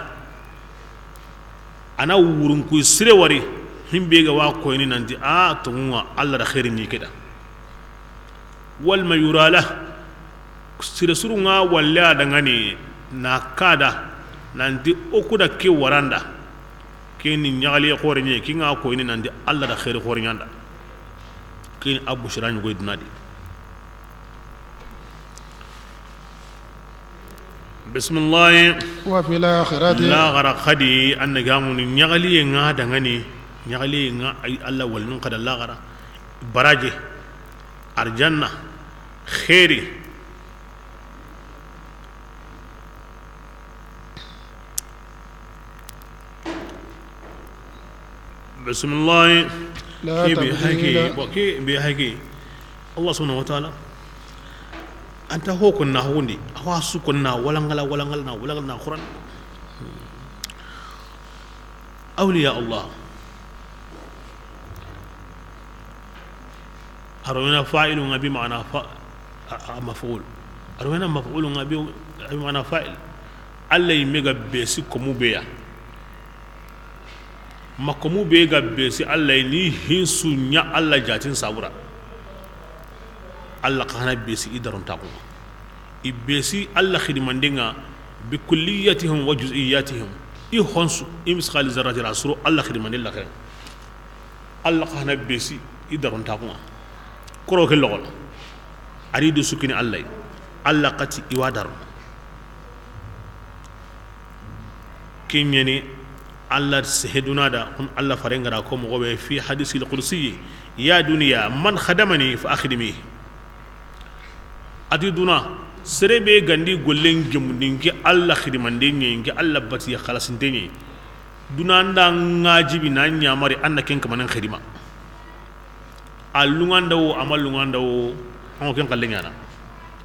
A na wurunkuy sire wari, himbe ga wa koyini nanti a tonŋu ŋa Allah da xairin ñi ke da. Walma yurala, sire suru ŋa walle a danŋani na kada nanti o kuda ke waranda. Ke ni ñaxali xore ñi, ki ŋa koyini nanti Allah da xairi xore ñanda. Ke ni a bushra ñi goy duna di. Bisimilahi. Wa fil akhirati. Laxara xadi, an na gamuni ñaxaliye ŋa danŋani, ñaxaliye ŋa ay Allah walnun xada laxara. Baraje, arjanna, xeeri. Bisimilahi. La tabdila. Ke bi haki, bo ke bi haki. Allah subhanahu wa ta'ala. Anta ho ko na hundi, ho su ko na walangala, walangala na, walangala na Qur'an. Awliya Allah. Arona fa'ilu ŋa bi ma'ana fa-, A, a maf'ul. A ro na maf'ul ŋa be, a be mana fa'il. Alla yimme ga besi komu be ya. Ma komu be ga besi Alla yi ni hinsu ɲa Alla jatin sabura. Alla xa na besi i darontaxu ŋa. I besi Alla xidimande ŋa bi kulliyatihim wa juz'iyatihim. I honsu, i misqali zarrati ra suro Alla xidimande la xen. Alla xa na besi i darontaxu ŋa. Koro ke loxo la. A ri du sukini Alla yi. Alla xati i wa daro. Ke ɲeni Alla sehe duna da, kun Alla faren ga ra ko moxo be fi hadisil qudsi, ya duniya man khadamani fa akhdimihi. A ti duna, sere be ga ndi gollen gemundi, nke Alla xidimande ɲa yi, nke Alla batiye xalasinte ɲa yi. Duna nda ŋa jibi na ɲamari, an na ken kamanen xidima. A lunŋa nda wo, a ma lunŋa nda wo, an ŋa ken xalle ɲana.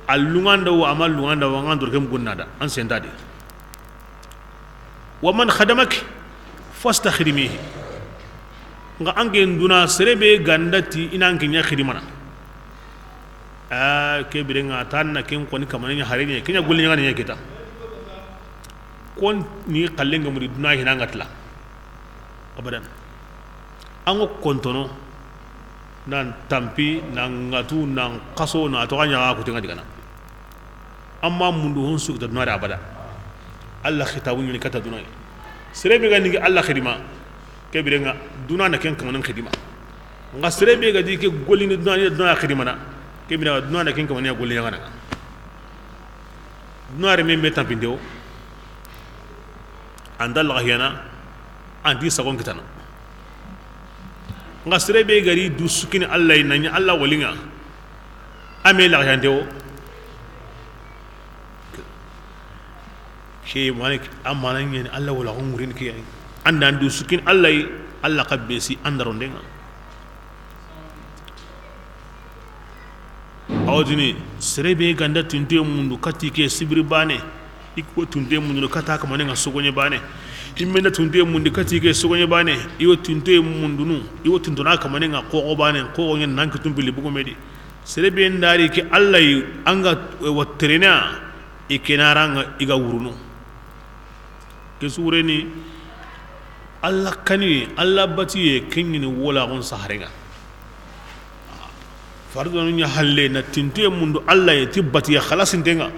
A lunŋa nda wo, a ma lunŋa nda wo, an ŋa doro ken gunna da, an senta di. Wa man khadamaki fastakhdimihi. Nxa an ke duna, sere be ga nda ti i na an ke ɲa xidimana. A ke bire ŋa, ta na ken koni kamane ɲa hare ɲa, ke ɲa golli ɲa ɲa kita. Kon ni xallen ga muri duna hina ŋa tila. Abadan. An ŋa kontono, nan tampi, nan ŋatu, nan xaso, na toxo ɲa ga kutenŋa digana. Amma mundu hon su kita duna da abada. Alla xitabu ɲini kata duna. Sere be ga ni Alla xidima, ke bire ŋa duna na ken kamanen xidima. Nxa sere be ga di ke gollini duna, duna xidimana, ke bire ŋa duna na ken kamanen golli ɲa ŋa na. Duna renme me tampinte wo, an da laxiyana, an ti sagon kitana. Nxa sere be ga ri du sukini Alla yi, na ɲa Alla wali ŋa, a me laxiyante wo. Ke mani, a mana ɲeni Alla wala ko ŋurin ke yi. An da an du sukini Alla yi, Alla xa besi an daronde ŋa. Awa tini, sere be ga nda tunte mundu kati ke sibiri bane, i wo tunte mundu kata kamane ŋa sogoɲe bane. I me nda tunte mundu kati ke sogoɲe bane, i wo tunte mundunu, i wo tuntona kamane ŋa xoxo bane, xoxo ɲen nan ki tumpili bugu me di. Sere be nda ri ke Alla yi, an ga wa terena, i ke na ra ŋa i ga wurunu. Ke sureni, Alla kaniye, Alla batiye, ke ɲini wala xun sahare ŋa. Fardanu ɲa halle na tintoye mundu Alla ye ti batiye xalasinte ŋa.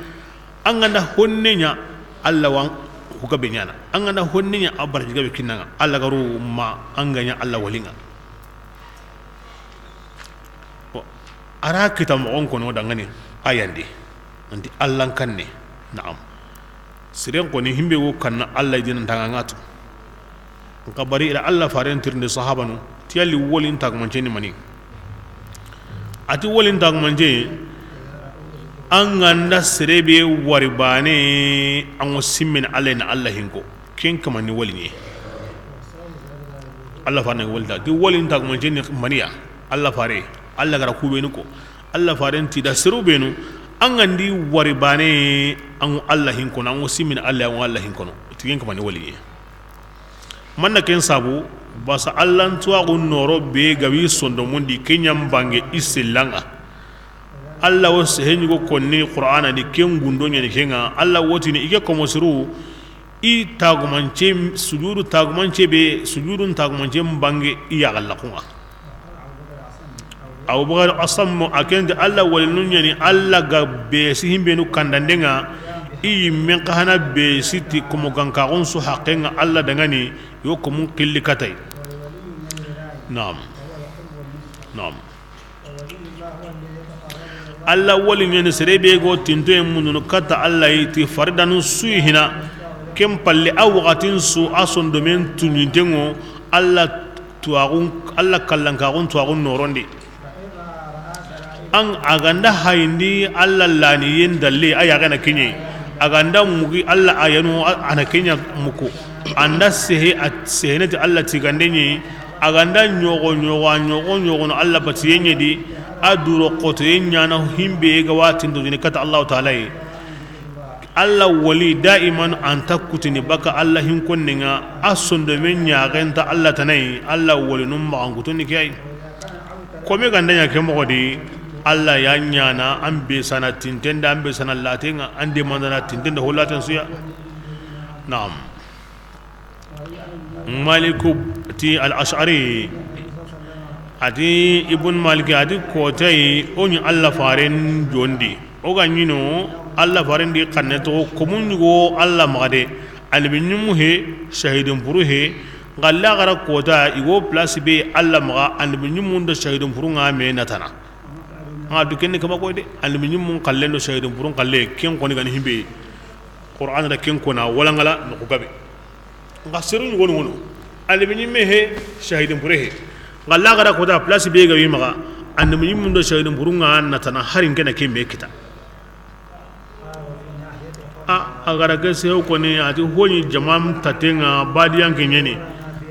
An ga nda honne ɲa Alla wa ku gabe ɲana. An ga nda honne ɲa a barji gabe kinna ŋa. Alla ga ro ma an ga ɲa Alla wali ŋa. Bon, a ra kita moxon kono dangani a yandi. Nanti Alla n kanne. Naam. Siren koni himbe wo kanna Alla dinantaŋa ŋa tu. Nxa bari i da Alla faren tirindi sahabanu ti yalli wolin tagumanceni mani. A ti wolin tagumance, an ga nda sere be wari bane, an wo simmini Alla yi na Alla hinko. Ken kamani woliɲe. Alla faren woli ta ti wolin tagumanceni maniya. Alla fare, Alla ga ra kubenu ko. Alla faren ti da seru benu, an ga ndi wari bane, an wo Alla hinkono, an wo simmini Alla yi, an wo Alla hinkono. Ti ken kamani woliɲe. Manna ken sabu, basa Alla n tuwaxu noro be ga wi sondomundi ke ɲa n bange i sellaŋa. Alla wo sehe ɲugo konni Qur'ana di, ken gundo ɲani ke ŋa. Alla wo tini i ke komo siru, i tagumance, sujudu tagumance be, sujudu n tagumance n bange i yaxallaxu ŋa. Abubakar Asammu, a ken ti Alla walinu ɲani, Alla ga be si himbenu kandande ŋa, i yimmen xa hana be si ti komo gankaxun su haqqe ŋa Alla dangani, yo komun xilli katay. Naam. Naam. Alla wali ɲani sere be go tintoye mundunu kata Alla yi ti faridanu suyi hina, ken palle a waxatin su a sondomen tuɲinten ŋo, Alla tuwaxun, Alla kallankaxun tuwaxun norondi. An a ga nda hayindi Alla laniyen dalle a yaxena kiɲe. A ga nda mugi Alla ayanu a na kiɲa muku. A nda sehe a sehene ti Alla tigande ɲi. A ga nda ɲoxo ɲoxo a ɲoxo ɲoxono Alla batiye ɲedi. A duro xotoye ɲana himbe ga wa tinto dini kata Allahu Taala yi. Alla wali daiman an ta kutini baka Alla hinkonne ŋa, a sondome ɲaxenta Alla tana yi, Alla walinun maxankutoni ke yi. Kome ga nda ɲa ke moxo di, Alla ya ɲaana an be sana tinten da, an be sana laten ŋa, an de mandana tinten da ho laten su ya. Naam. Maliku ti al Ash'ari, a ti Ibun Maliki, a ti kotay, o ɲi Alla faren jondi. O ga ɲi no Alla faren di xanne to, komun ɲugo Alla maxa de. Annabi ɲimmu he, shahidin puru he, nga laxara kota, i go place be Alla maxa, annabi ɲimmun do shahidin puru ŋa me natana. Ŋa du kenni kama koy de, annabi ɲimmun xallen do shahidin purun xalle, ken xoni gani himbe. Qur'an da ken kona wala ŋala no ko gabe. Nga seru ɲugonu wono. Annabi ɲimme he, shahidin pure he. Nga laxara kota place be ga wi maxa, annabi ɲimmun do shahidin purun ŋa natana harin kena ke me kita. A, a gara ke sewo koni, a ti hoɲi jaman taten ŋa, badiyan ke ɲeni.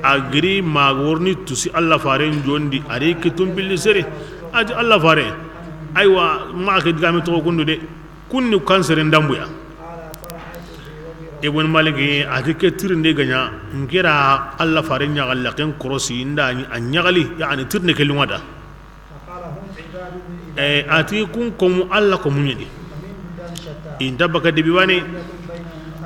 A giri ma worni tusi Alla faren jondi, a ri kitum billi sere. A ti Alla fare, aywa, ma ke digame toxo kundu de. Kunni kan seren dambuya. Ibn Maliki, a ti ke tirinde ga ɲa, n kira Alla faren ɲaxalla ken korosi, nda a ɲaxali, yani tirinde ke lunŋa da. Eh, a ti kun komu Alla komu ɲeni. I nta baka debi wane.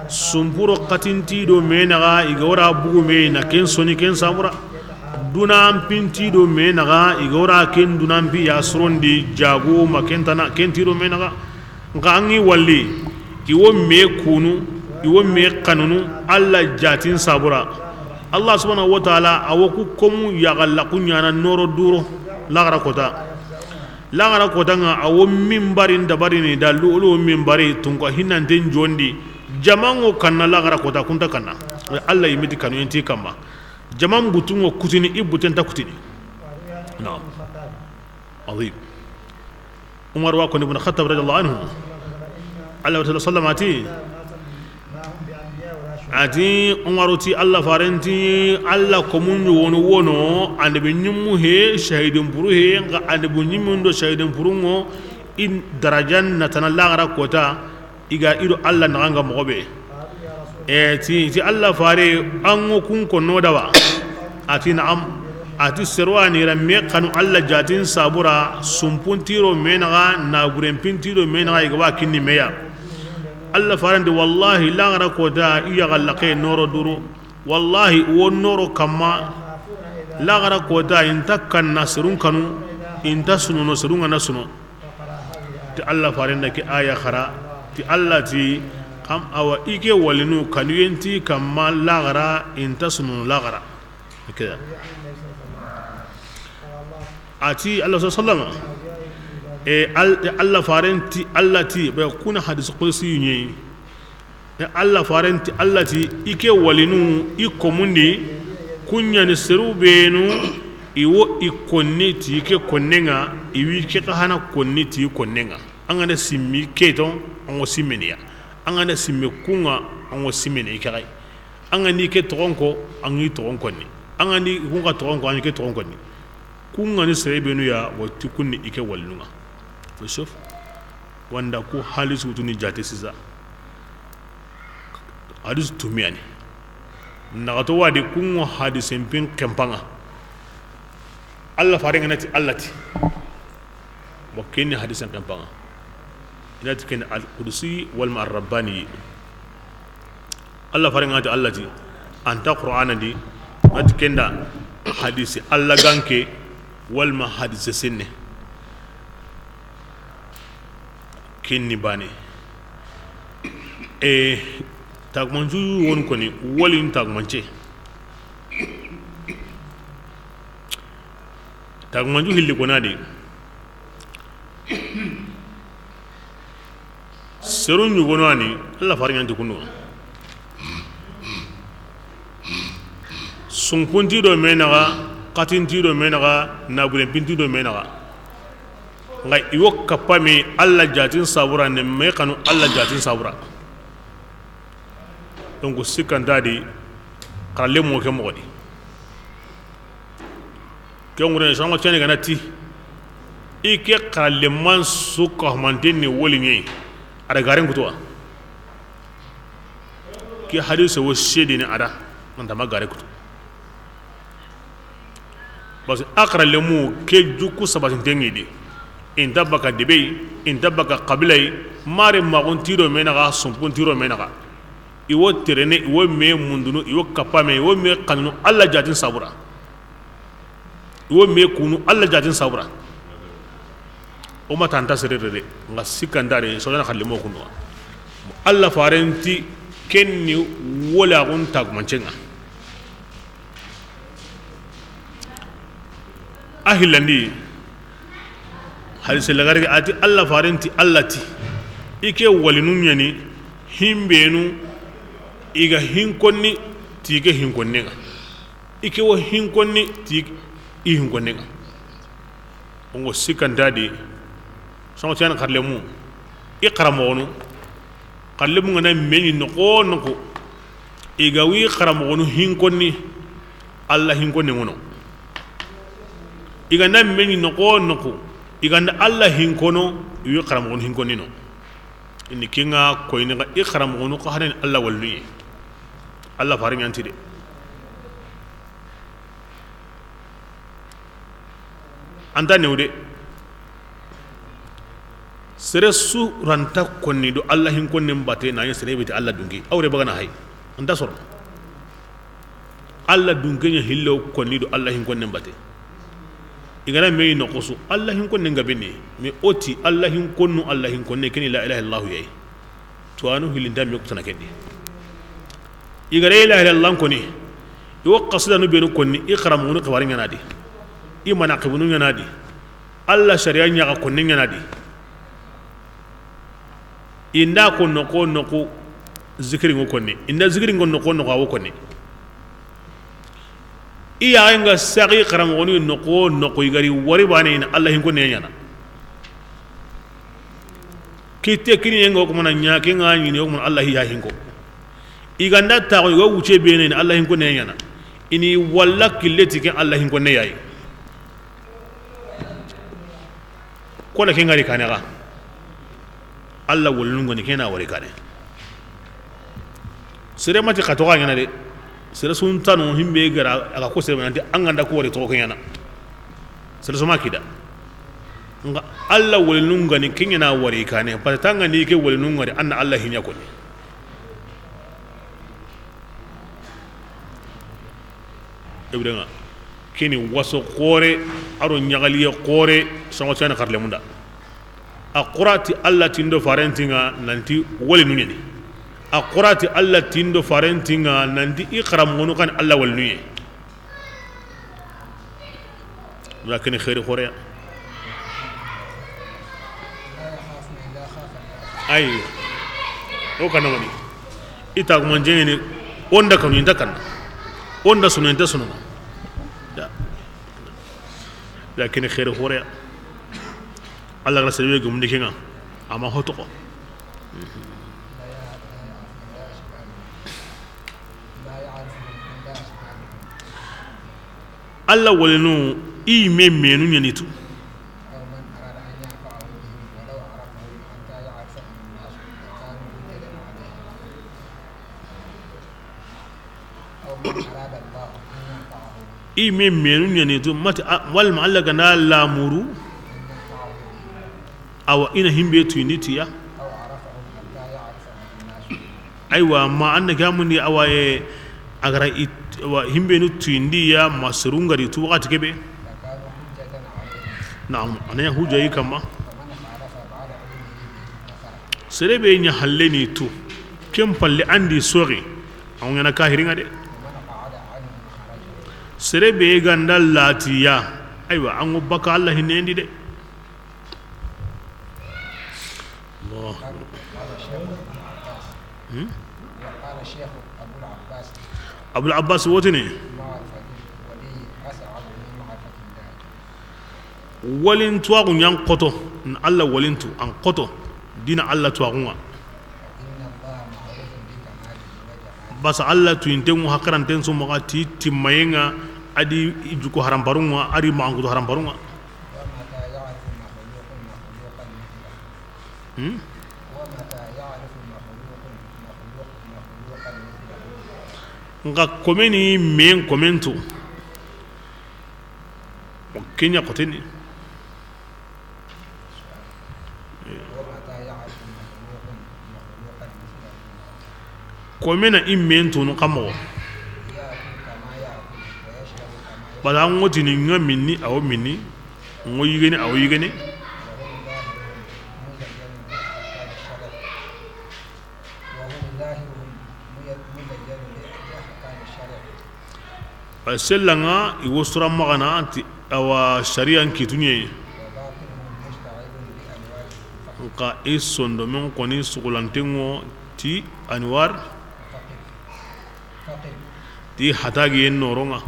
Sumpuro xatinti do me naxa, i ga wara bugu me na ken soni ken samura. Dunan pinti do me naxa, i ga wara ken dunan pi ya sorondi jago ma ken tana, ken ti do me naxa. Nxa an ŋi walli, i wo me kunu, i wo me xanunu, Alla jatin sabura. Allah subhanahu wa ta'ala, a wo ku komu yaxalla ku ɲana noro duro, laxara kota. Laxara kota ŋa, a wo minbari n dabarini, da lu'ulu minbari, tunka hinanten jondi, jaman ŋo kanna laxara kota, kunta kanna. Allah yimiti kanu yenti kamma. Jaman butu ŋo kutini, i buten ta kutini. Naam. Azim. Umar wa koni ibn Khattab radiyallahu anhu. Allah wa sallam ati. Ati Umaru ti Allah farenti, Allah komun ɲi wono wono, annabi ɲimmu he, shahidin puru he, nga annabi ɲimmun do shahidin purun ŋo, in darajan na tana laxara kota, i ga i do Allah naxanga moxo be. E, ti, ti Allah fare, an ŋo kun konno dawa? A ti, na'am. A ti, serwani ra me xanu Allah jatin sabura, sumpun tiro me naxa, naburen pin tiro me naxa, i ga ba kinni meya. Allah farenti, wallahi, laxara kota, i yaxalla ke noro duro. Wallahi, wo noro kamma, laxara kota, i nta kanna serun kanu, i nta sunono serun ŋa na suno. Ti Allah faren da ke aya xara, ti Allah ti, kam awa i ke walinu kanu yenti kamma laxara, i nta sunu laxara. Ke ya. A ti Allah sallallahu alaihi wasallam, e, al-, Allah faren ti, Allah ti, ba kuna hadis qudsi ɲi. E, Allah farenti, Allah ti, i ke walinu, i komundi, kun ɲani seru benu, i wo i konni ti ke konnen ŋa, i wi ke xa hana konni ti konnen ŋa. An ga na simmi ke ton, an ŋo simmeniya. An ga na simme kun ŋa, an ŋo simmeni i ke xay. An ga ni ke toxon ko, an ŋi toxon konni. An ga ni kun xa toxon ko, an ŋi ke toxon konni. Kun ŋa ni sere benu ya, wo ti kunni i ke walinu ŋa. Wo sof. Wanda ku hadis wutuni jate sisa. Hadis tumiyani. Naxato wadi kunŋo hadisen pin kempanŋa. Allah faren ŋa na ti Allah ti. Bon, kenni hadisen kempanŋa. I na ti ken al-qudsi walma ar-rabbani. Allah faren ŋa na ti Allah ti. Anta Qur'ana di. Na ti kenda hadisi Allah ganke walma hadise senne. Kenni bane. E, tagumancu woni koni, woli n tagumance. Tagumancu hilli konadi. Seru ɲugono ani, Allah faren ɲa nti kundu. Sunkunti do me naxa, xatinti do me naxa, naburenpinti do me naxa. Nxa i wo kappa me Allah jatin sabura ne me xanu Allah jatin sabura. Donc sikkanta di xaralle mo ke moxo di. Ke ŋure sango cani gana ti i ke xaralle man su ka humanten ni woli ɲeyi. A da garen kutuwa. Ke hadise wo sedini a da nanta ma gare kutu. Parce que a xaralle mu ke jukku sabatinten ŋi di. I nta baka debe yi, i nta baka xabila yi, mare maxun ti do me naxa, sumpun ti do me naxa. I wo terene, i wo me mundunu, i wo kappa me, i wo me xanunu Alla jatin sabura. I wo me kunu Alla jatin sabura. O ma tanta sere de, nga sikandare so na xalle mo kunu. Alla farenti kenni wala gun tagmancenga. A hillandi, hadise lagari a ti Alla farenti Alla ti, i ke walinu ɲani, himbenu, i ga hinkonni, ti ke hinkonnenga. I ke wo hinkonni, ti i hinkonnenga. Ongo sikandadi, Soxo tiyana xarlemu, i xaramoxonu, xarlemu ngana meɲi noxo noxo, i ga wi xaramoxonu hinkonni, Alla hinkonne ŋono. I ganda meɲi noxo noxo, i ganda Alla hinkono, i wi xaramoxonu hinkonnino. Ini kinga koyni ga i xaramoxonu ko hanen Alla walluye. Alla fariŋanti de. Anta new de. Sere su ranta konni do Alla hin konnen bate na ɲa sere beti Alla dunke awre bagana hay. Anta soro. Alla dunke ɲa hillo konni do Alla hin konnen bate. I gana meyi noxo su Alla hin konnen ga benne. Mais oti Alla hin konnu Alla hin konne keni la ilaha illallah yayi. Tuwanu hilinta me kutana kendi. I gare la ilaha illallah koni. I wo qasidanu benu konni i xaramugunu xibari ɲanadi. I manaqibunu ɲanadi. Alla sariya ɲaxa konni ɲanadi. Inda ko noxo noxo zikiri ŋo konni. Inda zikiri ŋo noxo noxo awo konni. I yaxenga saxi xaramugunu noxo noxo i gari wari bane ina Alla hin konne ɲana. Kitte kini yenga o kumana ɲa ke nga ɲini o kumana Alla hi ya hinko. I ganda taxo i ga wuce bene ni Alla hinko ne ɲana. Ini walla kille ti ke Alla hinko ne yayi. Ko da ke ngari kane ga. Alla wolinu ngani kena wari kane. Sere mati xa toxa ɲana de. Sere suntano himbe gara aga ko sere nanti anganda ko wari toxo ɲana. Sere soma kida. Nga Alla wolinu ngani kiɲana wari kane. Patanga ni ke wolinu ngari anna Alla hinya ko ni. Ibrahima kini waso xore aro ɲaxaliye xore songo sene xarlemunda. A xurati Alla tindo farentinga nanti wolinu ɲani. A xurati Alla tindo farentinga nanti i xaramugunu kan Alla wolinu ye. Wala kene xeeri xoreya. Ay. O kana wani. Ita kuma jengeni. Onda kanu inta kan. Onda sunu inta sunu. Da. Da kene xeeri xoreya. Alla ga sebe gumni kinga. Ama hotoko. Alla wolinu i me menu ɲanitu. I me menu ɲanitu mati walma Alla gana lamuru. Awa ina himbe tuyindi tiya. Aywa ma anna gamundi awaye agara it wa himbenu tuyindi ya masrungari tu wakati kebe. Naam anaya hujja yi kama. Serebe nya halleni tu kem palle andi sori. Awon yana kahiringa de. Serebe ganda latiya. Aywa ango baka Alla hinendi de. Allahu akbar. Hmm? Abul Abbas wotini. Walin tuwaxu ɲan xoto, n Alla walintu an xoto, dina Alla tuwaxunga. Basa Alla tuyintengu hakaranten su maxa ti timmayenga, adi juku haramparunga, adi maxankutu haramparunga. Hmm? Nxa komeni men komentu. Bon, kenya xoteni. Kome na i men tunu xa moxo. Bala an ŋo tini ŋa minni, a wo minni. Ŋo yigeni, a wo yigeni. Ay, sella ŋa, i wo sura maxana ti, awa, sariyan kituɲe. Nka i sondomen xoni sugulanten ŋo ti anwar, ti hatagiyen noron ŋa.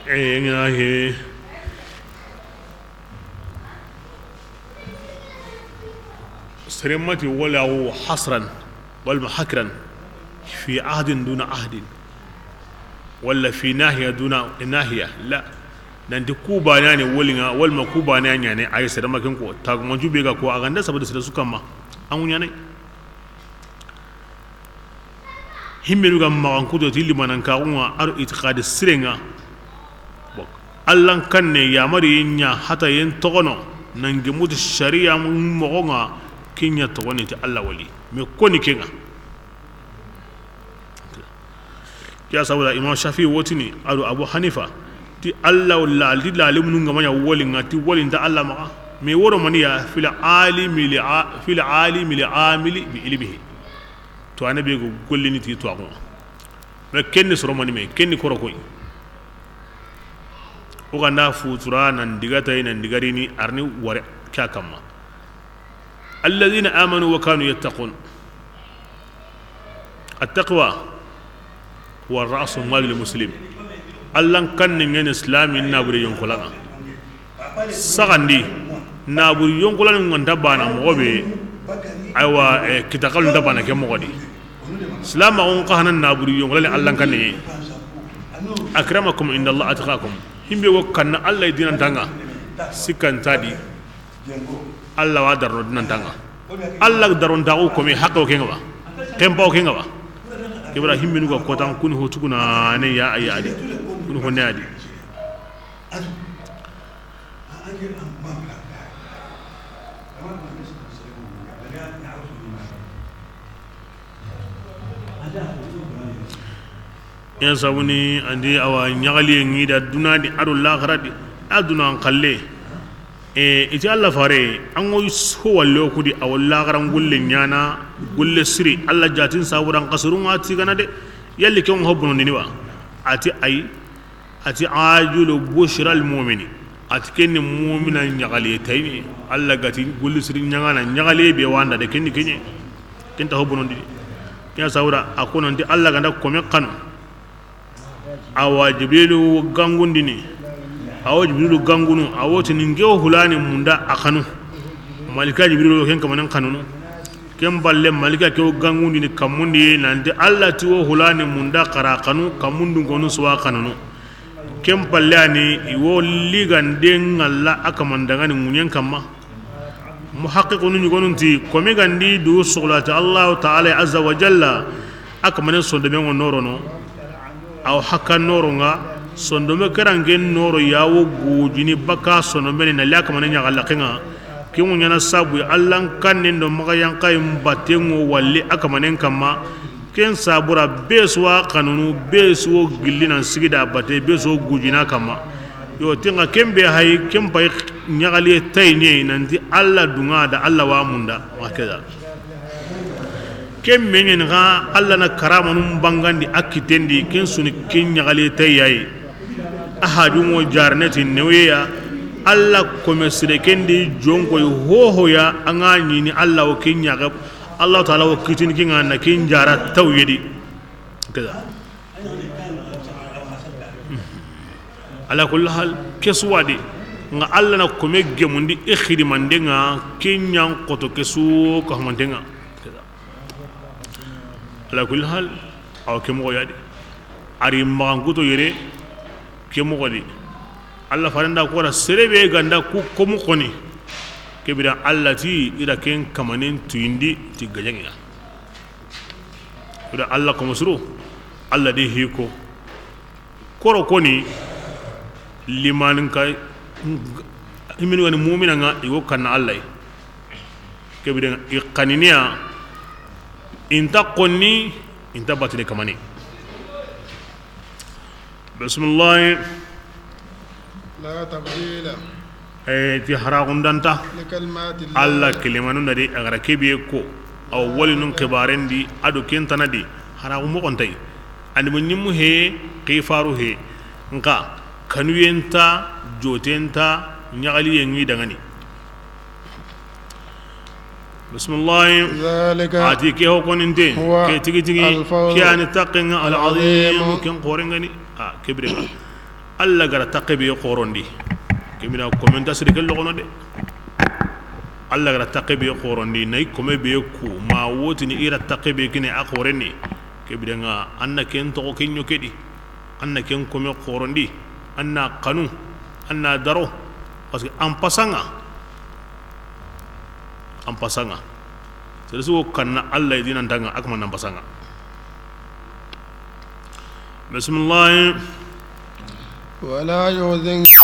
Eyi, ŋa he. Seremati wala wo hasran, wala ma hakran, fi ahdin duna ahdin, wala fi nahiya duna nahiya, la. Nanti ku bane yani woli ŋa, wala ma ku bane yani, ay seremaken ko, tagumanju be ga ko, a ganda sabati sere su kamma, an ŋu ɲanay. Himmenu ga maxankuto ti limanankaxu ŋa, a do itiqadi sire ŋa. Bon, Allan kanne yamari ɲa hata yen toxono, nan gemuti sariya moxo ŋa, ke ɲa toxoni ti Alla wali. Mais koni ke ŋa. Ke ya sabu da Imam Shafi wotini, a do Abu Hanifa, ti Alla la, ti lalimunu ŋa ma ɲa woli ŋa, ti woli nta Alla maxa. Mais woro maniya, fil alimi li a-, fil alimi li amili bi ilmihi. To ane be go gollini ti to axun. Mais kenni soro mani me, kenni koro koy. O ganda futura nan digatay, nan digarini, arni ware kya kamma. Alladhina amanu wa kanu yattaqun. At-taqwa huwa ra'su malil muslim. Allan kanne ŋeni islami nabure yonkolanga. Saxandi, naburi yonkolani ŋa nta bana moxo be, aywa, eh, kita xalu nta bana ke moxo di. Silamaxun xa hana naburi yonkolani Allan kanne. Akramakum inda Allah atqakum. Himbe wo kanna Alla dinantaŋa, sikkanta di, Alla wa darno dinantaŋa. Alla darontaxu kome haqqe wo ke ŋa ba, xenpa wo ke ŋa ba. Kebra himmenu ga kotan kuni ho tuguna ne ya, a ya di. Kuni ho ne ya di. Ken sabuni andi awa ɲaxaliye ŋi da duna di a do laxara di, a duna an xalle. E, i ti Alla fare, an ŋo ho walle o kudi, a wo laxaran gulle ɲana, gulle siri, Alla jatin saburan xasurun ŋa tigana de, yalli ken ho bonondini wa? A ti ay, a ti, "Ajilu bushra al mu'mini." A ti, "Kenni mu'mina ɲaxaliye tayni." Alla gati, "Golli siri ɲaŋana, ɲaxaliye be wanda de, kenni keɲe." Ken ta ho bonondini. Ken sabuda, a ko nanti Alla ganda kome xanu. Awa Jibrilu gangundini. Awo Jibrilu gangunu, awo tini nke wo hulani munda a xanu. Malika Jibrilu ken kamanen xanunu. Ken balle malika ke wo gangundini kammundi nanti Alla ti wo hulani munda xara xanu, kammundun konu suwa xanunu. Ken palle ani i wo ligande ŋalla a kamandaŋani ŋuɲen kamma. Muhaqqiqunu ɲugonun ti, komi gandi du suxulati Allahu taala azza wa jalla, a kamanen sondomen ŋo norono, aw hakka noronŋa, sondome keranken noro yawo gujini baka sondomeni na li a kamanen ɲaxalla kenŋa. Ke ŋuɲana sabu Allan kannen do maxa yankayi batten ŋo walli a kamanen kamma. Ken sabura be su wa xanunu, be su wo gilli nan sigida bate, be su wo gujina kamma. Yo, tinŋa ken be hay, ken pay ɲaxaliye tay ɲeyi nanti Alla duŋa da Alla wa munda, wa keda. Ken me ɲeni xa Alla na karamanun bangandi a kitendi, ken suni ken ɲaxaliye tay yayi. A hajun wo jarne ti neweya, Alla kome sire kendi jonkoy hohoya, a ŋa ɲini Alla wo ken ɲaxe. Allahu taala wo kitini ke ŋa na ken jara tawyedi. Keda. Ala kulli hal, ke su wa di. Ŋa Alla na kome gemundi i xidimande ŋa, ke ɲan xoto ke su ka humante ŋa. Keda. Ala kulli hal, awa ke moxo ya di. A ri maxankuto yere, ke moxo di. Alla farenda ko ra sere be ganda ku komu xoni. Ke bira Alla ti i ra ken kamanen tuyindi ti gajaŋe ya. Ida Alla komo suru, Alla de hiko. Koro koni, Limanin ka, i mini wani mumina ŋa, i wo kanna Alla yi. Ke bire ŋa, i xaniniya, i nta xonni, i nta batini kamani. Bismillahi. لا تبديل Eh, ti haraxundanta. لكلمات الله. Alla kelimanu na di, a ga ra ke be ko. Awa walinun xibaren di, a do ken tana di. Haraxu moxon nta yi. Annabi ɲimmu he, xifaru he. Nxa, kanuyen nta, joten nta, ɲaxaliyen ŋi dangani. Bismillahi. ذلك A ti ke ho koninte, هو ke tigi tigi, الفوز ke yani taqen ŋa, العظيم. Al-azim, ken xoren ŋa ni. A, ke bire ŋa. Alla ga ra taqe be xorondi. Ke mina komenta siri ke loxono de. Alla ga ra taqe be xorondi, na i kome be ku, ma wotini i ra taqe be kine a xorenni. Ke bire ŋa, an na ken toxo ke ɲo ke di. An na ken kome xorondi. An na xanu. An na daro. Parce que an pasa ŋa. An pasa ŋa. Sere su wo kanna Alla yi dinanta ŋa, a kama nan pasa ŋa. Bismillahi. ولا يحزنك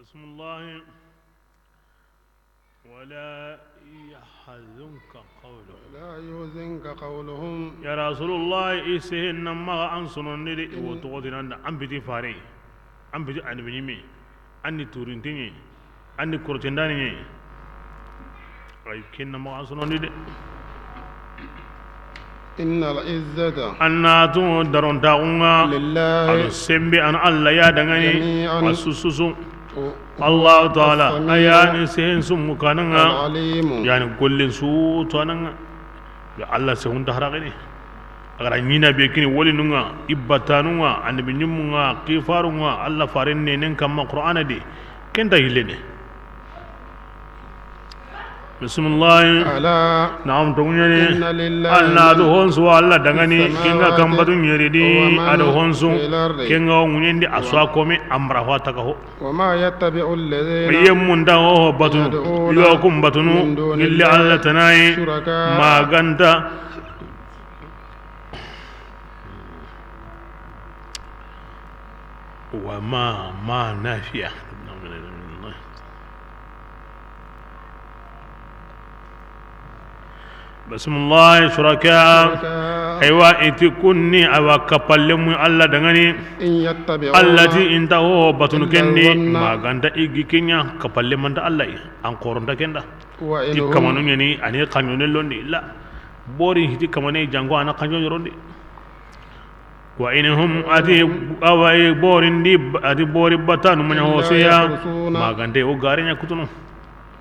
بسم الله. ولا يحزنك قولهم. ولا يحزنك قولهم. Ya Rasulullah, i sehen na maxa an sonondi de, i wo toxo ti nanda an biti fare, an biti annabi ɲimme, an ni turintiɲe, an ni korotendaniɲe. Ay, ken na maxa an sonondi de. إن العزة An na tu darontaxun ŋa, لله a do sembe an Alla ya dangani, جميعا a sususu. Allahu Taala, السميع a ya ni sehen summu kanan ŋa, العليم yani gollen su to anan ŋa. Ya Alla sehun ta haraxini. A ga ra ɲina be kini wolinun ŋa, i battanun ŋa, annabi ɲimmun ŋa, kifarun ŋa, Alla faren nenen kamma Qur'ana di, ken ta yillene. Bisimilahi. ألا Naam, tonguɲani. إن لله An na do honsu wa Alla dangani, في السماوات kenga kambatu ɲeri di, ومن a do honsu, في الأرض kenga ŋuɲendi a swa kome amra wa taga ho. وما يتبع الذين Yemmun da ho batunu, يدعون yo kum batunu, من دون gilli الله Alla tanayi, شركاء ma ganta. Wa ma, ma nafiya. Bisimilahi, shuraka. Shuraka. Aywa, i ti kunni, awa kappalenmu Alla dangani. إن يتبعون Alla ti i nta ho batunu إلا kenni, الظن ma ganta i gi kenya, kappalenmanta Alla yi. An koronta kenda. وإن Ti هم kamanu ɲani, ani kanjone londi. La. Bori hiti kamane jango ana kanjone rondi. Wa in hum, ati, awa i borindi, ati bori batanu manya إلا hosuya, يخرصون ma gante o gare ɲa kutunu.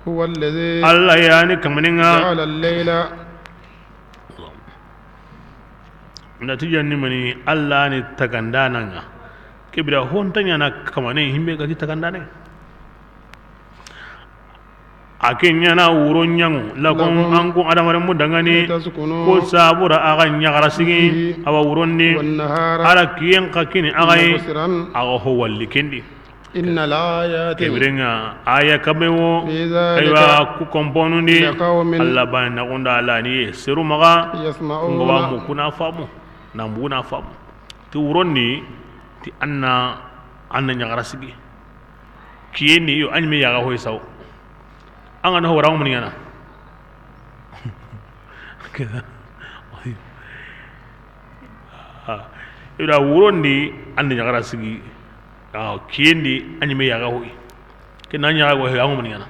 هو الذي Alla yani kamaninga. جعل الليل Nati janni mani Alla ni tagandananga. Kibira honta ɲana kamane himbe gati tagandananga. A ke ɲana wuro ɲaŋu, lakum, lakum, an ku adamarenmu dangani, litaskunu, ko sabura a ga ɲagara sigi, fihi, awa wurondi, wannahara, a ra kiyen xa kini a ga yi, mubsiran, a ga ho walli kendi. Inna al-ayati, kebirenga, aya kabe wo, fi dhalika, aywa, ku komponundi, liqawmin, Alla ba na gunda laniye, seru maga, yasma'una, kunga wa mu kuna famu, na mu kuna famu. Ti wurondi, ti anna, anna ɲagara sigi. Kiyendi yo, a ɲi me yaga hoy saw. An ga na ho wara muni ɲana. Ida wurondi andi ɲagara sigi. Kiyendi a ɲi me yaga hoy. Ke na ɲaga hoy, an muni ɲana.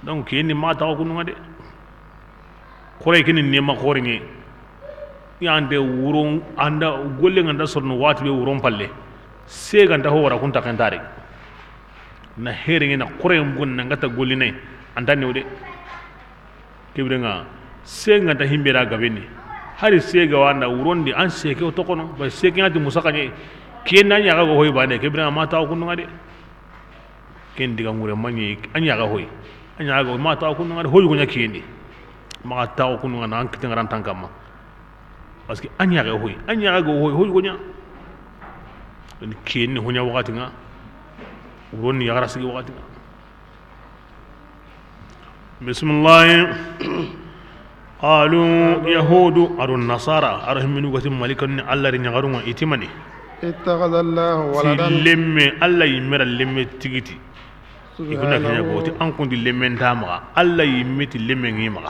Donc kiyendi ma taxu kununga de. Xore kini nema xore ŋe. Yande wuron anda golle nganda sorno wati be wuron palle. Se ganta ho wara kunta kentare. Na here ŋe na xore mbugun na ngata golli nay. Anta newde. Kibrenga se nganta himbera gabeni. Hari se ga wanda wurondi an se ke to kono. Ba se ke ngati musaka ɲe. Kiyen na ɲaga go hoy bane. Kibrenga ma taxu kununga de. Ken diga ŋure maɲi, a ɲaga hoy. A ɲaga hoy, ma taxu kununga de, hoy go ɲa kiyendi. Ma taxu kununga na an kiti ngaran tankama. Parce que a ɲaga hoy, a ɲaga go hoy, hoy go ɲa. Ni kiyendi ho ɲa wakati nga. Wurondi yagara sigi wakati nga. Bisimilahi. Qalu, Yahudu, a do Nasara, a do himminu gati Malikan ni Alla ri ɲagarunga, i ti mani. Ittakhadha Allahu waladan. Ti lemme, Alla yimme ra lemme tigiti. Subhanahu. I kuna kenya ko ti an kundi lemme nta maga. Alla yimme ti lemme ŋi maga.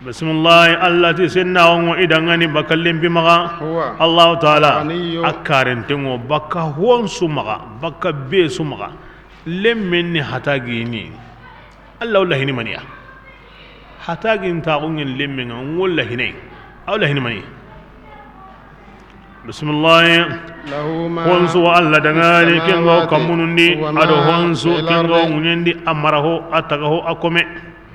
Bisimilahi, Alla ti senna wongo idangani baka lempi maga. Huwa. Allahu Taala. Al-Ghaniyyu. A karentengo baka honsu maga, baka besu maga. Lemmen ni hatagini. Alla wala hini maniya. Hatagin taxu ŋen lemmen nga wala hinay. Awla hini mani. Bisimilahi. Lahu ma. Honsu wa Alla dangani, fi samawati, kengo kamunundi, wa ma, a do honsu, fil ardi, kengo ŋuɲendi, a mara ho, a taga ho, a kome.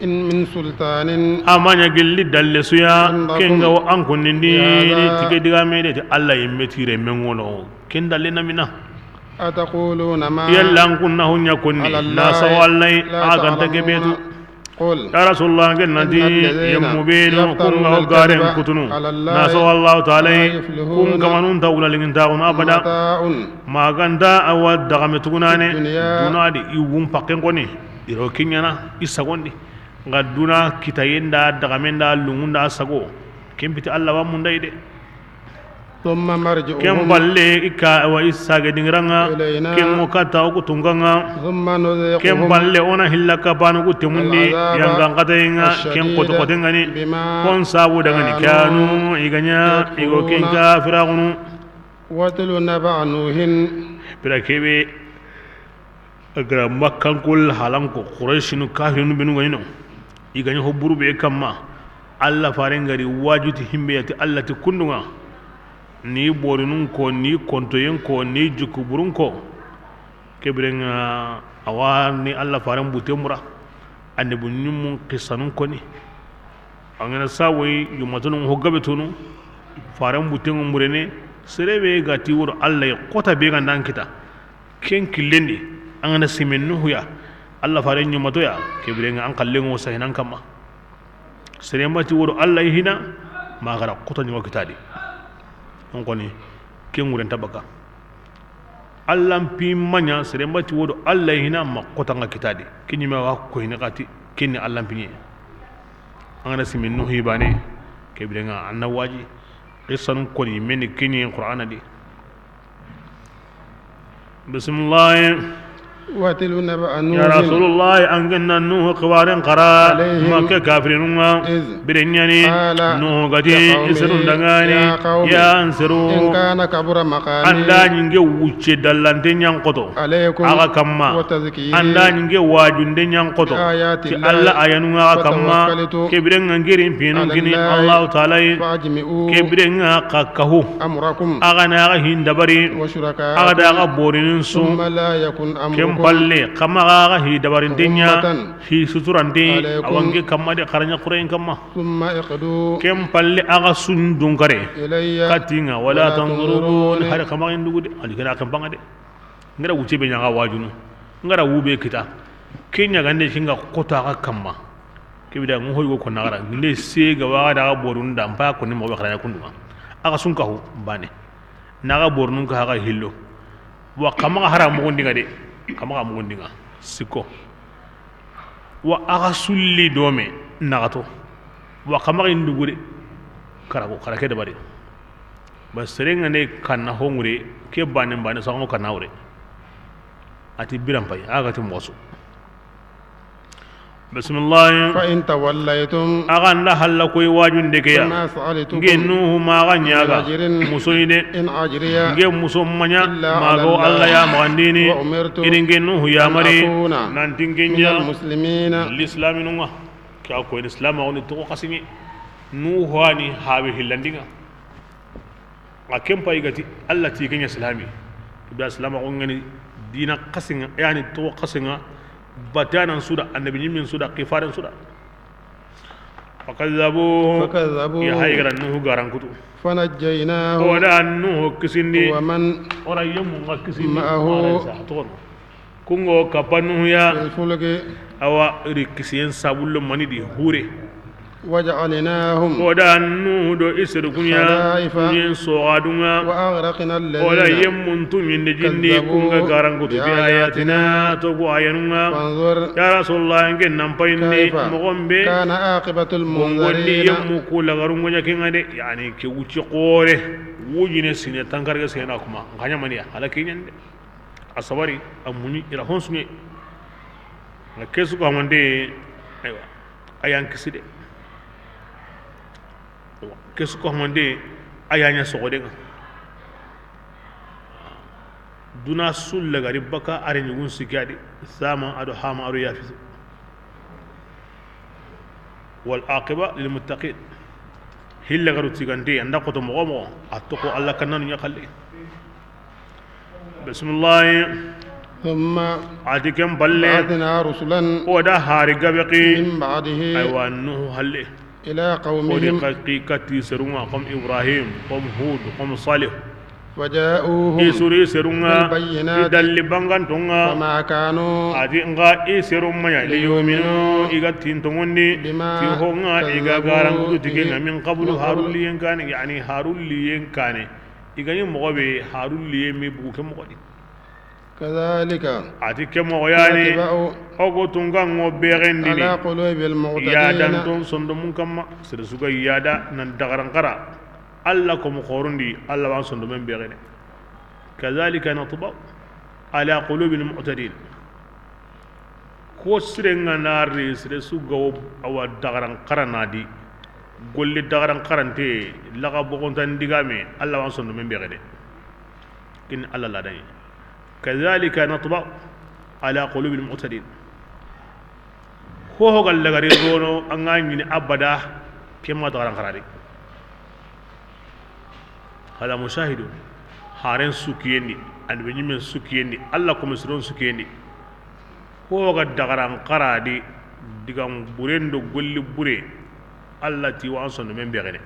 In min sultanin. A ma ɲa gilli dalle suya, indakum, kenga wa an konnindi, bi hadha, ni tige diga mede ti Alla yimme tire mengono. Ken dalle na mina. Ataquluna ma, yalla an kunna ho ɲa konni, ala Allahi, na sawa Alla, la, a ganta, ta'lamun, ke betu. Qul, ya Rasulullah, ken nanti, inna alladhina, yemmu benu, yaftaruna, kunga o garen, al-kadhiba, kutunu, ala Allahi, na sawa Allahu Taala, la yuflihun, kun kamanun ta wula lingin ta kun abada. Mata'un. Ma ganta awa dagame tugunane, fi dunya, dunadi, i wun pakken koni, iro kinyana, i sagondi. Nga duna kitayenda, dagamenda, lungunda, sago. Kempiti Alla wa mundai de. ثم مرجعهم Ken palle i ka wa i sage dingiranŋa, إلينا ken ŋo katta o ku tunkanŋa. ثم نذيقهم Ken palle o na hilla kapanu ku temundi, العذاب yangan katayenŋa, ken الشديد koto kotenŋa ni. بما Kon sabu dangani كانوا kanu i ga ɲa i go ken يكفرون kafiraxunu. واتل نبأ نوح Bira kebe A gara Makkankol halanko, Qurayshinu kafirinu benu ga ɲi no, i ga ɲi ho buru be kamma. Alla faren gari wajuti himbe yati Alla ti kundunŋa. Ni borinun ko, ni kontoyen ko, ni jukuburun ko. Kebirenŋa awa ni Alla faren bute mura. Annabi ɲimmun qisanun koni. An ga na sawoyi, yumatunun ho gabe tunu. Faren butenŋu murene. Serebe ga ti woro Alla yi kota be ga ndan kita. Ken killendi, an ga na simen Nuhu ya, Alla faren ɲumatoya, kebirenŋa an kallenŋo sahinan kamma. Seremba ti wodo Alla yi hina, ma gara kota ɲugo kitadi. On koni, ken ŋuren tabaka. Alla mpi maɲa, seremba ti wodo Alla yi hina, ma kota ŋa kitadi. Ken ɲime wa ko hina kati, ken ni Alla mpiɲe. An ga na simen Nuhu bane, kebirenŋa an na waji. Qissanun koni, meni kini Qur'ana di. Bisimilahi. واتل نبأ نوح Ya Rasulullahi, an ga na Nuhu xibaren xara, عليهم Makka kafirinun ŋa, إذ bire ɲa ni, قال Nuhu ga ti لقومه i serun dangani, يا قوم ya n seru, إن كان كبر مقامي an da ɲi n ke wucce dallante ɲa n xoto, عليكم axa kamma, وتذكيري an da ɲi n ke wajunde ɲa n xoto, بآيات ti الله Alla ayanun ŋa axa kamma, فتوكلت kebirenŋa n ke ri n pinun على kini الله Allahu Taala yi, فأجمعوا kebirenŋa xa kahu. أمركم Axa na axa hin dabari, وشركاءكم axa da axa borinin su. ثم لا يكن أمركم Ken palle, xa maxa axa hi dabarinten ɲa, غمة hi suturanten, عليكم awa n ke kamma de, xaraɲa xurayen kamma. ثم اقضوا Ken palle, axa sun dunkare, إلي katinŋa, ولا تنظرون hari xa maxa in dugu de, ali kena ken panga de. N gara wucce be ɲa xa wajunu, n gara wu be kita, ke ɲa gande singa kota axa kamma. Kebida ŋo hoy go ko na gara, nde se ga wa da axa borun da, mpa ko ni mo be xaraɲa kundunŋa. Axa sun kahu, bane. Na xa bornun ka xa hillo. Wa xa maxa hara muxundinŋa de. Xa maxa muxundinŋa. Sikko. Wa axa sulli dome naxato. Wa xa maxa indugu de. Karago, xara ke dabari. Ba serenŋa ne kanna hongure, ke bane bane sango kanna wure. Ati biran pay, axa ti moxo su. Bisimilahi. فإن توليتم Axa nda halla koy wajunde ke ya. فما سألتكم N ke Nuhu ma axa ɲaga من أجر musoyi de. إن أجري N ke muso maɲa إلا على mago الله Alla ya maxandini. وأمرت I di n ke Nuhu أن yamari أكون nanti n ke من ɲa المسلمين lislaminun ŋa. Ke a koyni silamaxu ni toxo xasiŋe. Nuhu ani habe hillandinŋa. A ken pay gati Alla ti ke ɲa silami. Ibda silamaxu ŋa ni dina xasiŋa, yani toxo xasiŋa, batanan su da, annabi ɲimmin su da, xifaren su da. فكذبوه فكذبوه Ya hay gara Nuhu garankutu. فنجيناه O da Nuhu kisindi. ومن O ra yemmu ŋa kisindi. معه Alayhi salatu wa salam. Kungo kappa Nuhu ya. في الفلك Awa ri kisiyen sabullo mani di hure. وجعلناهم O da Nuhu do i seru kuɲa خلائف ɲen soxadunŋa. وأغرقنا O da الذين yemmun tuɲinde jinni كذبوا kunga garankutu بآياتنا bi ayatina togu ayanun ŋa. فانظر Ya Rasulullah, n ke nan payindi كيف moxon be كان عاقبة bongondi المنذرين yemmu ku lagarun ŋa ɲa kenŋa de. Yani ke wucce xore wujine sine tankarge sena kuma n xa ɲa maniya hala ke ɲande. A sabari, a muɲi, i ra hon suɲe. Nka ke su ko hamande, aywa, a yan kisi de. Ke su ko hamande, a ya ɲa soxoden ŋa. Duna su lagari baka a re ɲugun sikki a di, Sama a do Hama a do Yafis. والعاقبة للمتقين. Hilla garu tigante, an da xoto moxo moxo, a toxo Alla kannanu ɲa xalle. Bisimilahi. ثم A ti ken palle, بعثنا رسلا o da hari gabe xi, من بعده aywa, Nuhu halle. إلى O di قومهم xa xi kati serun ŋa, comme Ibrahim, comme Hud, comme Salih. فجاءوهم I suri serun ŋa, بالبينات i dalli banganton ŋa. فما كانوا A ti n ga i serun ma ɲa, ليؤمنوا i ga tin tongondi, بما ti ho ŋa i ga كذبوا garankutu ti ke ŋa, به من قبل من قبل harulliyen kane, yani harulliyen kane. I ga ɲi moxo be harulliyen mi bugu ke moxo di. كذلك A ti ke moxo yani, نطبع o go tunga ŋo bexendini. على قلوب المعتدين Yadan ton sondomun kamma, sere su ga yada nan dagaran xara. Alla komo xorondi, Alla wa an sondomen bexene. Kadhalika natba'u ala qulubil mu'tadin. Ko sire nga na ri, sire su ga wo a wa dagaran xarana di, golle dagaran xarante, laxa boxontan digame, Alla wa an sondomen bexene. Kin Alla ladayi. Kadhalika natba'u ala qulubil mu'tadin. Hoho ga lagari rono, an ga ɲini abada, kemma dagaran xarari. Hada mushahidun. Haren su kiyendi, annabi ɲimmen su kiyendi, Alla komo siron su kiyendi. Hoho ga dagaran xaradi, digan buren do golli bure, Alla ti wa an sondomen bexene.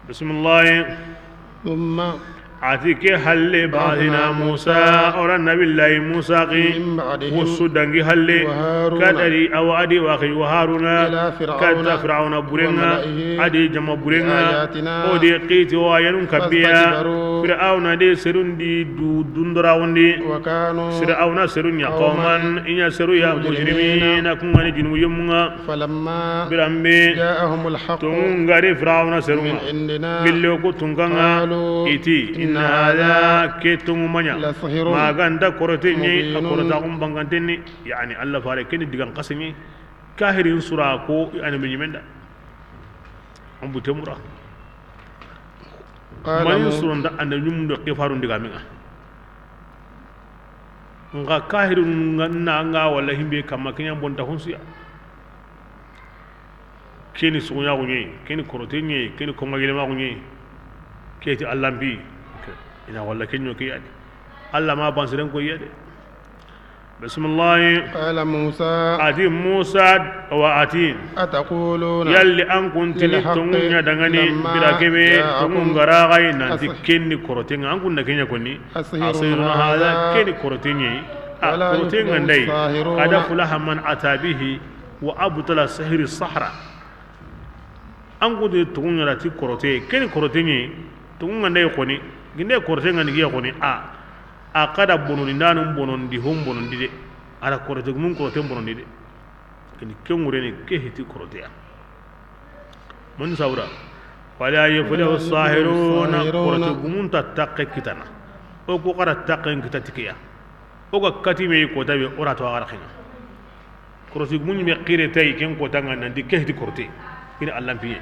Bisimilahi. Thumma. A ti ke halle, ba'athna Musa, o ra Nabillahi Musa xi, min ba'dihi, wo su dangi halle, wa Haruna, ka dari a wa a di wa xi wa Haruna, ila Fir'auna, katta Fir'auna buren ŋa, wa mala'ihi, a di jama buren ŋa, bi ayatina, o di xiti wa yanun kabiya. Fastakbaru. Fir'auna de serun di du dundorawundi. Wa kanu, Fir'auna serun ɲa, qawman, qawman, i ɲa seru ya, mujrimina, mujrimina, kun ga ni junubu yemmun ŋa. Falamma, biranbe, ja'ahumul haqqu, tonŋu ga ri Firawuna serun ŋa, min indina, gilli o ku tunka ŋa, qalu, i ti, inna hadha, ke tonŋu ma ɲa, la sahirun, ma ga nta korote ɲi, a, mubinun, korotaxun banganten ni. Yani, Alla fare, ke ni digan xasen ɲi. Kahirin su ra ko, i annabi ɲimen da. An bute mura. Qala, mani Mu-, su ro nda annabi ɲimun do xifarun digamen ŋa. Nxa kahirun ŋa, na ŋa wala himbe kamma, ke ɲa bonta honsuya. Ke ni suguɲaxu ɲi, ke ni korote ɲi, ke ni konga yelemaxu ɲi. Ke ti Allan pi. I na wala ke ɲo ke ya di. Alla ma bansiren ko ya de. Bisimilahi. Qala Musa. A ti Musa, wa a ti, ataquluna, yalli an kun ti ni, lil haqqi, tonŋu ɲa dangani, lamma, bira kebe, ja'akum, tonŋu ga ra xa yi, nanti, as-, ke ni korote ŋa, an kun na ke ɲa konni. Asahirun, asahirun hadha, hadha, ke ni korote ɲi. A, wala, korote ŋa, yuflihu, nda yi, as-sahirun, qad aflaha man ata bihi wa abtala sahiri sahra. An kun ti tonŋu ɲa ra ti korote, ke ni korote ɲi, tonŋu ŋa nda yi xoni, ginde korote ŋa ni giya xoni, a, a xa da bonondi, nanu bonondi, hon bonondi de, a ra korote gumun korote bonondi de. Ke ni ke ŋureni, ke hiti korote ya. Mun sawra? Wala yuflihu sahiruna, korote gumun ta taxe kitana. O ku xa ra taxe kita ti ke ya. O ga kati me ko tabe, o ra to a ga ra xina. Korote gumun me xire tay, ken ko tanga nanti ke hiti korote. Ke ni Allan piye.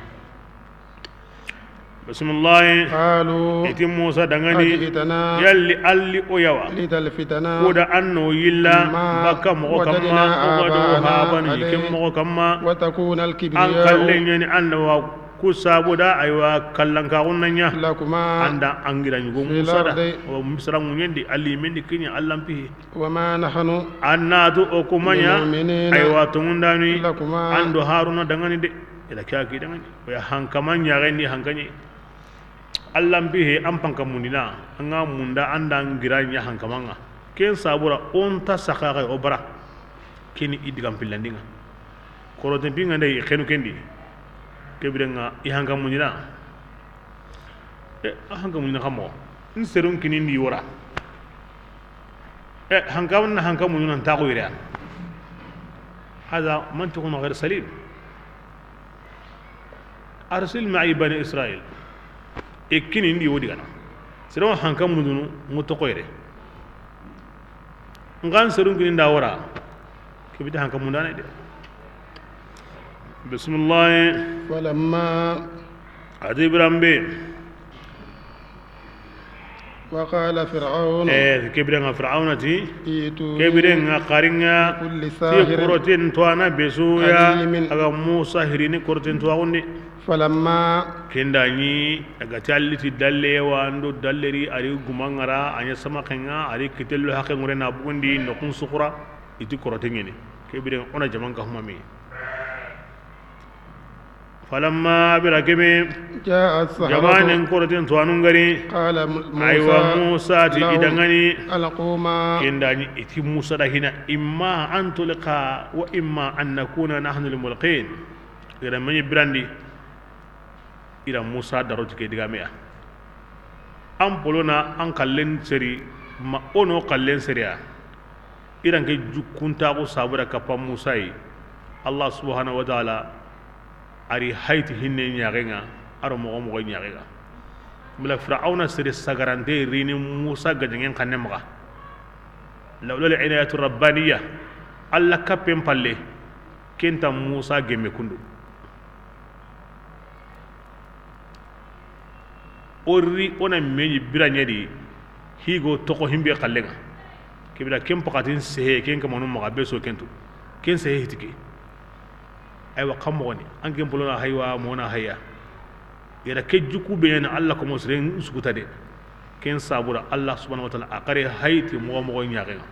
Bisimilahi. Qalu, i ti Musa dangani, ajitana, yalli alli o ya wa, litalfitana, ko da an na o yilla, amma, baka moxo kamma, wajadna, o ga do, aba'ana, habanu, alayhi, ken moxo kamma, wa takuna alkibriya, an kallen ɲa ni an na wa ku sabu da, aywa, kallankaxun na ɲa, lakuma, an da an gira ɲugo, fil ardi, Musa da, wa Misra ŋuɲen di, alli men di, ke ɲa Allan piye. Wa ma nahnu, an na tu o ku ma ɲa, bimu'minin, aywa, tonŋundanu, lakuma, an do Haruna dangani de, i la ke ya ki dangani. O ya hankama ɲaxen di hankaɲe. Allan piye, an panka mundina, an ga munda, an da an gira ɲa hankaman ŋa. Ken sabu ra, o nta saxa xa o bara. Ke ni i digan pillandin ŋa. Koroten pi ŋa nda yi xenu ken di. Ke biren ŋa, i hanka mundina. E, a hanka mundina xa moxo. N serun kini ndi wora. E, hanka na hanka mundu nan taxu yere ya. Hada mantiqun ghayr salim. Arsil ma'i bani Israil. E kini ndi wodi gana. Sere wa hanka mundunu ŋu toxo yere. N ga n serun kini nda wora. Ke bita hanka mundane de. Bismillah. Falamma. A ti biranbe. Wa qala Fir'aunu. Eh, ke biren ŋa Fir'auna ti. Ituni. Ke biren ŋa xarin ŋa. Bikulli sahirin. Ti koroten tuwana be su ya. Alimin. A ga Musa hirini koroten tuwaxun di. Falamma. Ken da ɲi, a ga ti alli ti dalle wa ndo dalleri, a ri gumaŋara, a ɲa samaxen ŋa, a ri kitello haqe ŋure na bugundi, noxun suxura, i ti korote ɲeni. Ke biren ŋa o na jaman ka humami. Falamma, bira kebe, jaa as-saharatu, jamanen koroten tuwanun gari. Qala Mu-, Musa, aywa, Musa ti, lahum, i dangani. Alqu ma. Ken da ɲi i ti Musa da hina, imma an tulqa wa imma an nakuna nahnu al-mulqin. I ga da me ɲi birandi, i da Musa daro ti ke digame ya. An polona an kallen seri, ma o no kallen seri ya. I da n ke jukkuntaxu sabu da kappa Musa yi. Allah subhanahu wa ta'ala A ri hayti hinne ɲaxen ŋa, a ro moxo moxo ɲaxen ŋa. Mila Firawuna sere sagarante rini Musa gajaŋen xanne maxa. Lawla al inayatu rabbaniya, Alla kappen palle, ken nta Musa gemme kundu. O ri o na meɲi biraɲe di, higo toxo himbe xallen ŋa. Kebira ken paxatin sehe, ken kamanu maxa be so ken tu. Ken sehe hiti ke. Aywa, xa moxoni, an ken polona haywa, mona haya. Yara ke juku be ɲana Alla komo siren suguta de. Ken sabura Alla subhanahu wa ta'ala a xare hayti moxo moxo ɲaxen ŋa.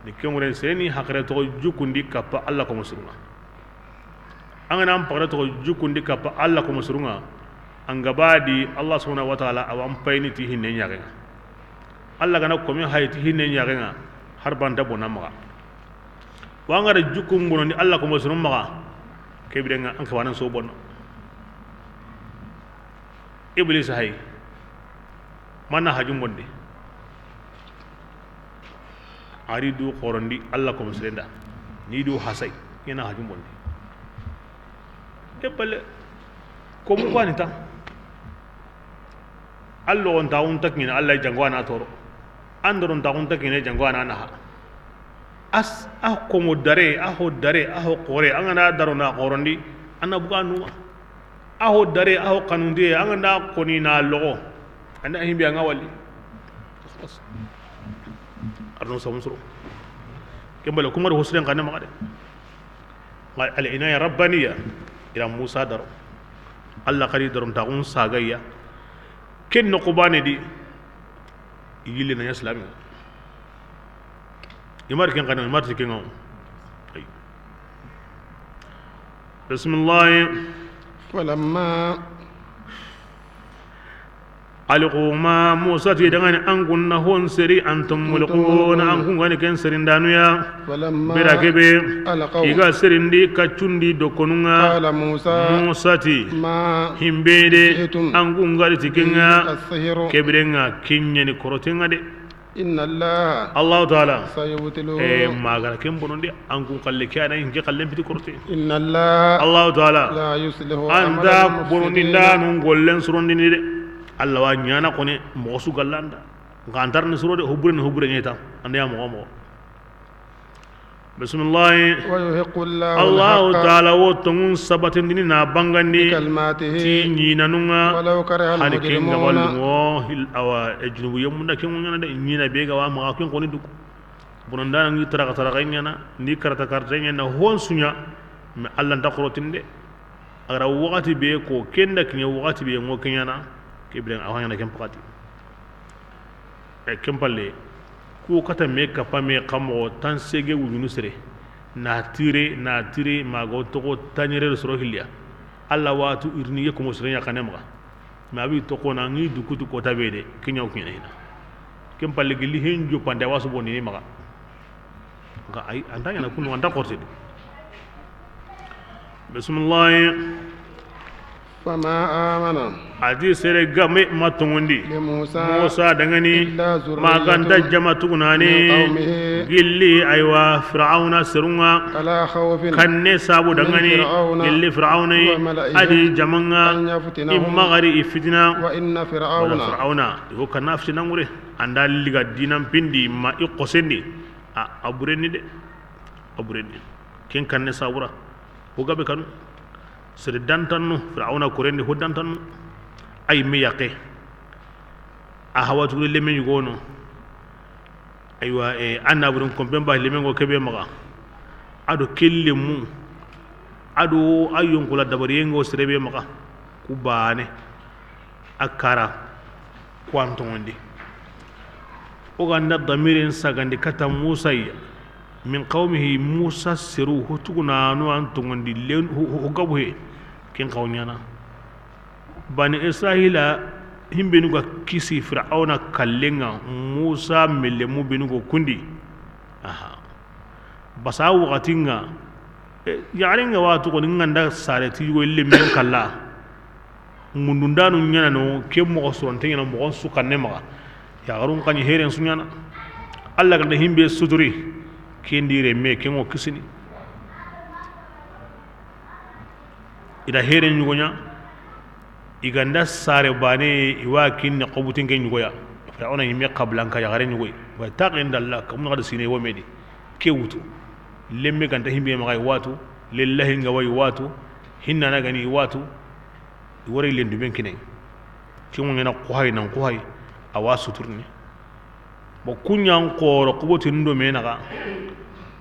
Ni ken wure seni haxare toxo jukundi kappa Alla komo sirun ŋa. An ga na an paxare toxo jukundi kappa Alla komo sirun ŋa, an gaba di Alla subhanahu wa ta'ala a wa an payini ti hinne ɲaxen ŋa. Alla ga na komi hayti hinne ɲaxen ŋa, har banta bona maxa. Wa an ga da jukun bonondi Alla komo sirun maxa, kebiren ŋa an kabanan so bonno. Iblis hay, mana hajun bondi. A ri du xorondi Alla komo siren da, ni du hasay, ɲana hajun bondi. E bale, komu ko ani ta. Allo on ta un takina Alla jango ana toro. Andoro ta un takina jango ana naha. As, a komo dare, a ho dare, a ho xore, an ga na daro na xorondi, an na buga numa. A ho dare, a ho xanundiye, an ga na koni na loxo, an da himbe an ga wali. Arno samu soro. Ken bale, kuma do hosren xanne maxa de. Al inaya rabbaniya, ila Musa daro. Alla xari daro ntaxun sagayya. Ken noxo bane di, i yille na ɲa silami. I mari ken xana, i mari ken ŋa. Ay. Bismillah. Falamma. Alqu ma Musa ti dangani, an kun na hon seri, antum mulquna, an kun gani ken serindanu ya. Falamma. Bira kebe. Alqaw. I ga serindi kaccundi dokonun ŋa. Qala Musa. Musa ti. Ma. Himbe de. Ji'tum. An kun gari ti ken ŋa. Bihi as-sihru. Kebiren ŋa ken ɲani koroten ŋa de. Inna Allah. Allahu taala. Sayubtilu. E, magara ken bonondi, an kun xalle ke ana inke xallen piti korote. Inna Allah. Allahu taala. La yuslihu. Anta amala al-mufsidin. Bonondi ndanun gollen surondini de. Alla wa ɲana kone moxo su gallanda. Ngantarni suro de, hubure ni hubure ɲeta. Anda ya moxo moxo. Bisimilahi. Wa yuhiqqu Allahu, Allahu al-haqqa, taala wo tonŋun sabatindini na bangandi, bi kalimatihi, ti ɲinanun ŋa, walaw kariha, hari ken ga, al-mujrimuna, walimo hil, awa, e, junubu yemunda ken ŋa ɲana de, ɲina be ga wa maxa ken koni duku. Bonondana ngi taraka taraka ɲana, ndi karata karata ɲana, hon su ɲa, mais Alla nta xorotinde. A ga ra waxati be ko, ken da kiɲe waxati be ŋo ken ɲana, ke biren a wa ɲana ken paxati. E, ken palle, ku kata me kappa me xa moxo tan sege wujunu sere, na tire, na tire, mago toxo tanɲere do soro hilliya. Alla watu irini ye komo sere ɲa xane maxa. Mais abi toxo na ngi dukutu kota be de, ke ɲa wo ke ɲa hina. Ken palle gilli hen joppande a wa su bondini maxa. Nka ay, anta ɲana kunu, anta xortini. Bisimilahi. Fama amana. A ti sere ga me ma tonŋundi. Li Musa. Musa dangani. Illa zurriyatun. Ma ganta jama tugunani. Min qawmihi. Gilli, aywa, Firawuna serun ŋa. Ala khawfin. Kanne sabu dangani. Min Firawna. Gilli Firawuna. Wa mala'ihi. A di jaman ŋa. An yaftinahum. I maxa ri i fitina. Wa inna Firawna. Wala Firawuna. I ko kanna fitina ŋure. Anda liga dinan pindi ma i xosendi. A, a burenni de. A burenni. Ken kanne sabura. Ho gabe kanu. Sere dantanno, Firawuna korendi ho dantanno. Ay me yaqe. A hawa tugule lemme ɲugono. Aywa, e, a naburun kompen ba lemme ŋo kebe maxa. A do ke lemu. A do a yonkula dabariye ŋo sere be maxa. Ku bane. A kara ku an tonŋundi. O ga nda damirin sagandi kata Musa ya. Min qawmihi, Musa seru ho tugunanu an tonŋundi len ho, ho, ho gabu he. Ken xaw ɲana. Bani Israila himbenu ga kisi Firawuna kallen ŋa, Musa me lemu benu go kundi. Aha. Basa waxati ŋa, e, yaxare ŋa waxati xoni ŋa nda sare ti yogo ille men kalla. Mundundanu ɲana no, ke moxo soronte ɲana moxon su kanne maxa. Yaxarun xaɲi heren su ɲana. Alla ganda himbe suturi, ken di remme, ken ŋo kisini. I da here ɲugoɲa, i ga nda sare bane, i wa kinni xobutinke ɲugoya. Firawuna yimme xabilanka yaxare ɲugoy. Wa taqin dalla, kamun xa da sine wo me di. Ke wutu. Lemme ga nta himbe maxa i watu, lellahi nga wa i watu, hinnana gani i watu, i wori lendu men kinay. Ke ŋuɲana xuhay nan xuhay, a wa suturni. Bon, kuɲan xoro xubotini do me naxa.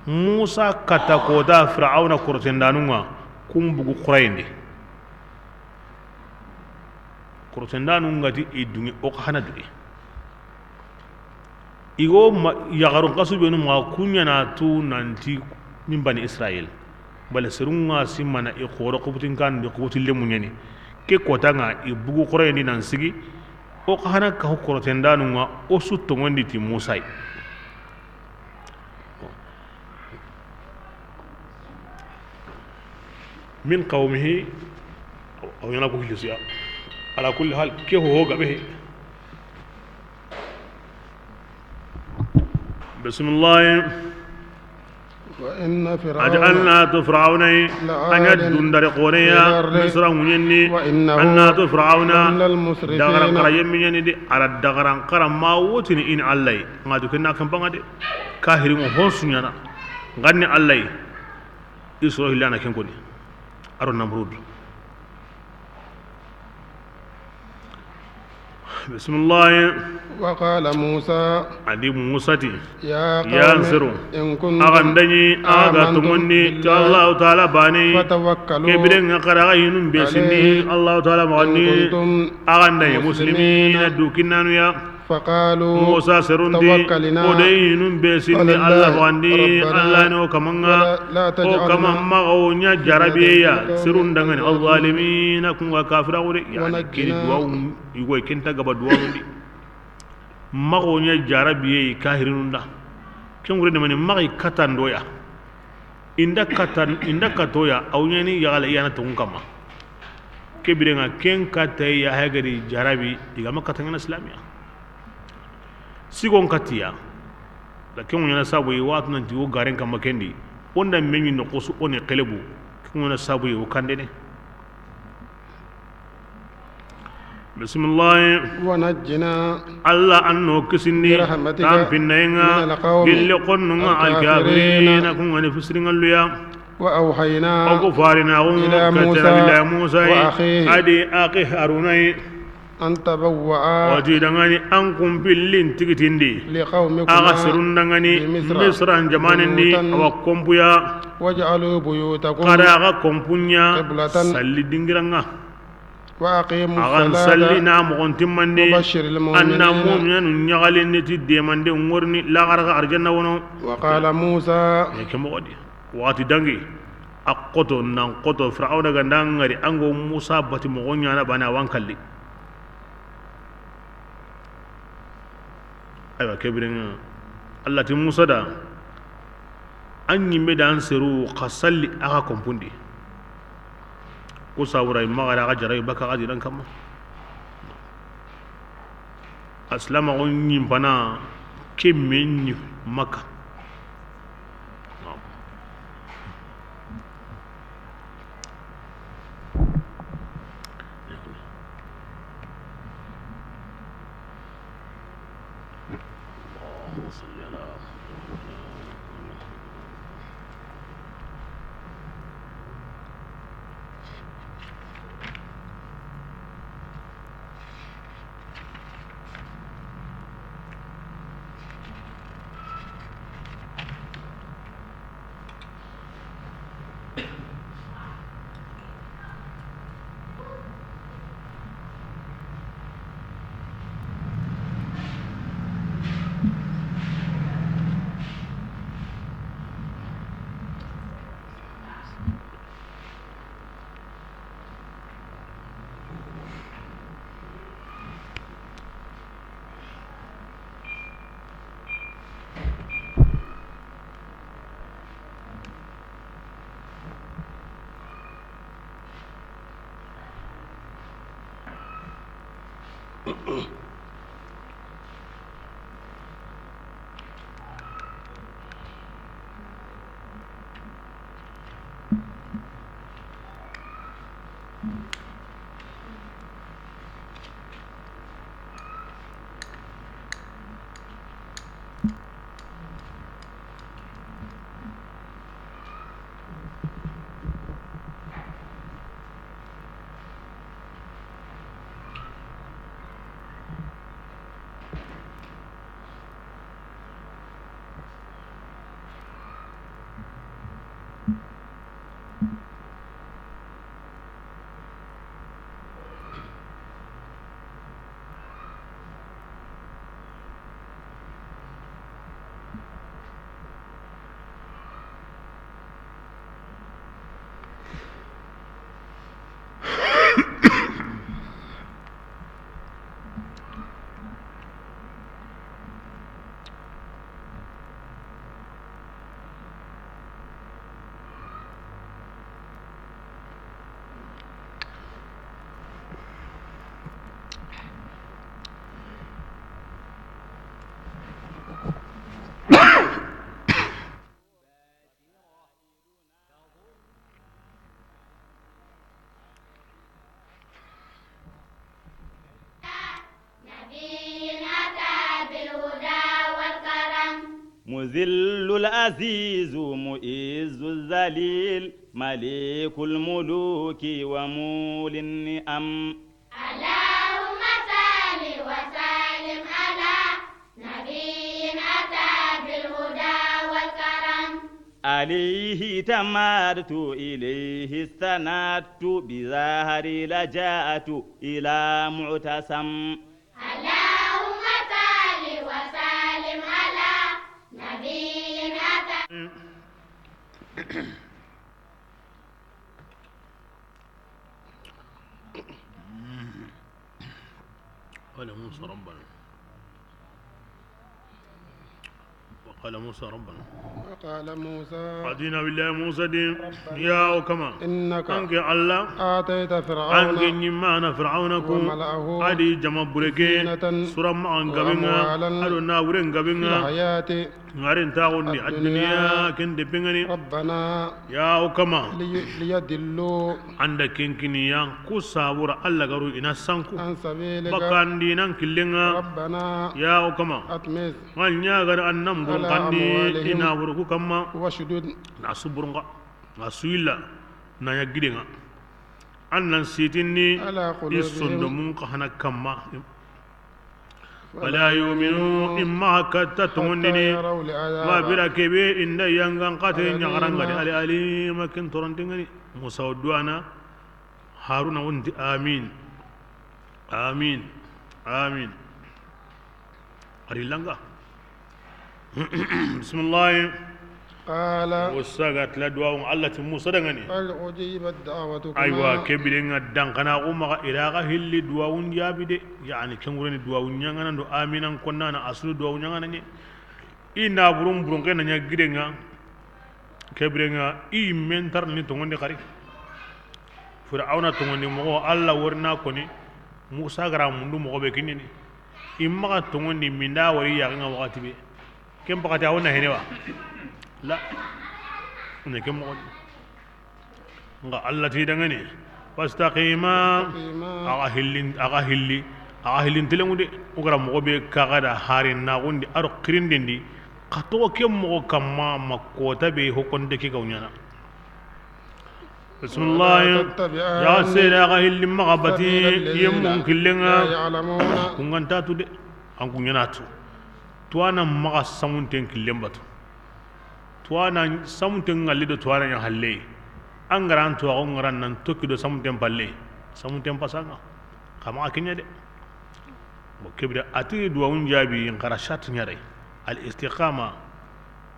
Musa kata kota Firawuna korotendanun ŋa, kun bugu xurayindi. Korotendanun ŋa ti i dungi, o xa hana dungi. I go ma, yaxarun xasu benu maxa, kuɲana tu nanti min bani Israil. Bale serun ŋa simana i xoro xubutinkan di, xubutin lemu ɲani. Ke kota ŋa i bugu xoreyindi nan sigi. O xa hana kahu korotendanun ŋa, o su tongondi ti Musa yi. Min qawmihi, aw ɲana ko hilisiya. Ala kulli hal, ke ho gabe he. Bismillah. وإن فرعون Ati an na to Firawuna yi, لعال a ɲa dundare xoreya, في الأرض Misira ŋuɲen di, وإنه an na to Firawuna, لمن المسرفين dagaran xara yemmi ɲani di, a ra dagaran xara ma wotini in Allah yi, ŋa to kenna kan banga de, kahirin ŋo hon su ɲana, ganni Allah yi, i soro hilana ken koni, a ro Namrud. Bisimilahi. وقال موسى A di Musa ti, يا yan قوم sero, إن كنتم axa nda ɲi, axa ga آمنتم tongondi, ti بالله Allahu Taala bane, فتوكلوا ke biren ŋa xara axa hinun be sinni, عليه Allahu Taala إن maxandi, كنتم axa nda ɲi مسلمين muslimina, du kinnanu ya. فقالوا Musa serun di, توكلنا o de hinun be sinni على الله Alla maxandi, ربنا Alla ni o kaman ŋa, ولا لا o تجعلنا kaman maxa o ɲa في jarabiye ya, فتنة للقوم serun dangani, الظالمين الظالمين, kun ga kafira wure, yani, ونجنا kini duwawu, yugo kenta gaba duwawu di. Maxa o ɲa jarabiye kahirinun da. Ken wure de mani maxa katan do ya. Inda katan, inda kato ya, aw ɲani yaxala i yana tongun kamma. Ke biren ŋa ken kata ya hagari jarabi, i ga ma kata ɲana islamiya. Sigon katiya. La ken ŋo ɲana sabu yi, watu nanti wo garen kamma ken di. Wonda meɲi no xosu o ni xelebu. Ken ŋo ɲana sabu yi, wo kandene. Bisimilahi. ونجنا Alla an no kisindi, برحمتك tampinnayen ŋa, من القوم gilli xonnun ŋa, الكافرين alkafirina, kun ga ni fisirinŋallu ya. وأوحينا O ku farinaxun إلى katara موسى Nabilahi Musa yi, وأخيه a di axi Haruna yi. أن تبوأ O ti dangani an kun pillin tigitindi. لقومكما Axa serun dangani بمصر Misran jamanen di, بيوتا awa kompuya. واجعلوا بيوتكم Xara axa kompun ɲa قبلة salli dingiran ŋa. وأقيموا Axa n الصلاة salli na moxon timmandi. وبشر المؤمنين An na muminanu ɲaxalindi ti demande ŋorini laxara xa arjanna wono. وقال موسى Ya ke moxo di. Waxati dangi. A xoto, nan xoto, Firawuna ga nda ŋari, an go Musa bati moxo ɲana bane, a wa n kalli. Aywa, ke biren ŋa, Alla ti Musa da, an ɲimme da an seru xa salli axa kompun di. Ku sabura i maxa ra axa jarabi baka axa dinan kamma. Asilamaxu ɲimpana ke me ɲi Makka. مذل العزيز معز الذليل مليك الملوك ومولي النعم. اللهم صل وسلم على نبي أتى بالهدى والكرم. عليه تمدت إليه استندت بظهري لجأت إلى معتصم. اللهم صل وسلم على نبي أتى. قال موسى ربنا. وقال موسى ربنا. وقال موسى. Adina billahi Musa di. ربنا. Ya o kama. إنك. An ke Allah. آتيت فرعون. An ke ɲimana Fir'auna ko. وملأه. A di jama bureke. زينة. Sura ma an gabenga. وأموالا. A do na wuren gabenga. في الحياة. Ŋaren taxundi. الدنيا. Aduniya ken de bengani. ربنا. Ya o kama. لي-، ليضلوا. An da ken kiniya ku sabura Allah garu ina sanku. عن سبيلك. Bakandi nan killenga. ربنا. Ya o kama. أطمس. Ŋa ɲagana an nan burun على kandi أموالهم. Ina buruku kamma. واشدد. Na su burunga. Na su illa. Na ɲa gidenga. An nan sitinni. على قلوبهم. I sondomun ka hana kamma. فلا يؤمنوا. Imma katta tongondini. حتى يروا العذاب. Ma bira kebe inda yangan kate. الأليم. Ɲagarangadi. Ali alima kin torantengani. Musa o duwana. Haruna wonti amin. Amin. Amin. Ari langa. Bismillah. قال. Musa ga tila duwawun Allah ti Musa dangani. قد أجيبت دعوتكما. Aywa, kebirenga dankana ko maga iraga hilli duwawun jabi de. Yani kengureni duwawun ɲangana do aminan konnana asulu duwawun ɲangana ni. I na burun burun kena ɲa gidenga. Kebirenga i mentar ni tongondi kari. Fir'auna tongondi mogo Allah worina koni. Musa gara mundu mogo be kinini. I maga tongondi minda wari yaginga wakati be. Ken pakati a wona hene wa? La. Ne ken mogo. Nga Allah ti dangani. Fastaqima. Fastaqima. Aga hillin, aga hilli. Aga hillin telengu de. O gara mogo be kaga da harin na gundi aro kirindendi. Ka togo ke mogo kamma ma kota be hokonde ke gawnyana. Bismillah. ولا تتبعان. Ya sere aga hilli maga bati. سبيل الذين. Yemmun killenga. لا يعلمون. Kunganta tu de. An kunyana tu. Tuwana maga samunten killen batu. Tuwana samunten ngalli do tuwana ɲa halle. An garan tuwaxu ngaran nan tokki do samunten palle. Samunten pasanga. Kama a kenya de. Bon, kebira ati duwawun jabi nkara sharti ɲare. Al istiqama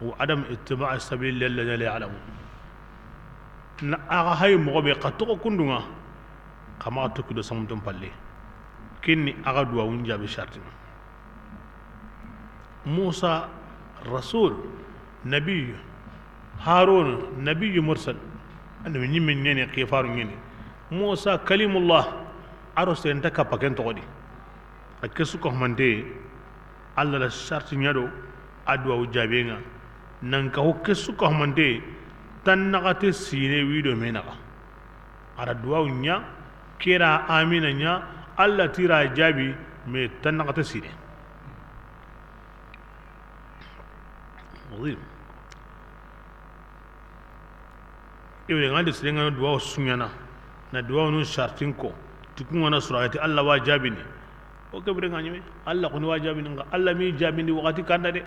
wa adam ittiba'i sabili alladhina la ya'lamun. Na aga hay mogo be ka togo kundunga. Kama tokki do samunten palle. Kinni aga duwawun jabi sharti. Musa, rasul, nabiyu, Harun, nabiyu mursal. Annabi ɲimme ɲene, kifaru ɲene. Musa, kalimullah, aro senta kappa ken toxodi. A ke su ka humante, Allah la sharti ɲa do, a duwawu jabenga. Nan ka ho ke su ka humante, tan naxate sine wido menaxa. A ra duwawu ɲa, kera amina ɲa, Allah tira jabi, me tan naxate sine. Azim. Ibe ngandi sirengana duwawu suɲana, na duwawu nun shartin ko, ti kungana surayati Allah wa jabini. O kebire nga ɲime, Allah kuni wa jabini nga, Allah mi jabini wakati kanda de,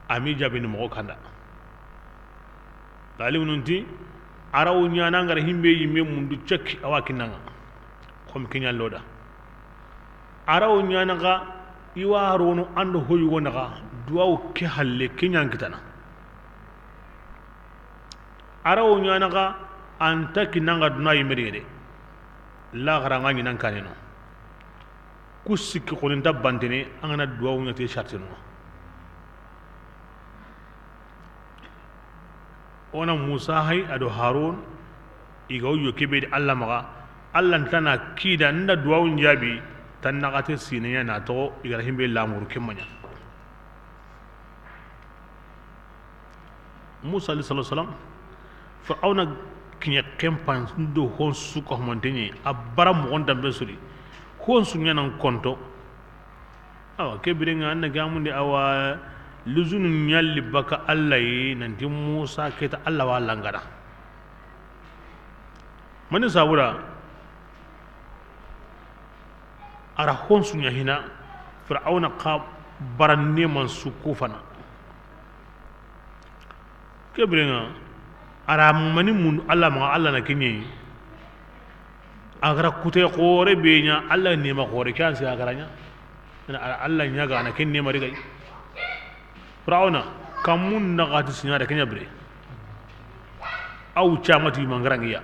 a mi jabini mogo kanda. Talibu nun ti, arawu ɲana ngara himbe yimme mundu cekki awa kinanga. Kom kinya loda. Arawo ɲana xa i wa rono ando hoyugo naxa duwawu ke halle ke ɲan kitana. Arawo ɲana xa anta kinanga duna yimeri yede. Laxara nga ɲinan kaneno. Ku sikki xoninta bantene angana duwawu ɲati shartino. Wona Musa hay ado Harun, i ga wuyo kebe di Allah maxa, Allah ntana kida nda duwawun jabi, tan naxate sineya na toxo, i ga ra himbe lamuru kemmaɲa. Musa alayhi salatu wasalam, Fir'auna kiɲe kempan do hon su ka humanteɲe, a bara moxon dambe suri, hon su ɲanan konto. Awa, ke birenga anna gamundi awa, Luzunu ɲalli baka Alla yi nanti Musa keta Alla wa langana. Mani sabura a ra honsu ɲa hina Firawuna xa baranne man su kufana. Ke birenŋa a ra mani mundu Alla maxa, Alla na ke ɲa yi. A ga ra kute xoore be ɲa, Alla neema xoore ke an si a ga ra ɲa. Ina a ra Alla ɲaaga a na ke neema ri ga yi. Firawuna, kamun na xati siɲa da ke ɲa bire. Aw camati mangarangiya.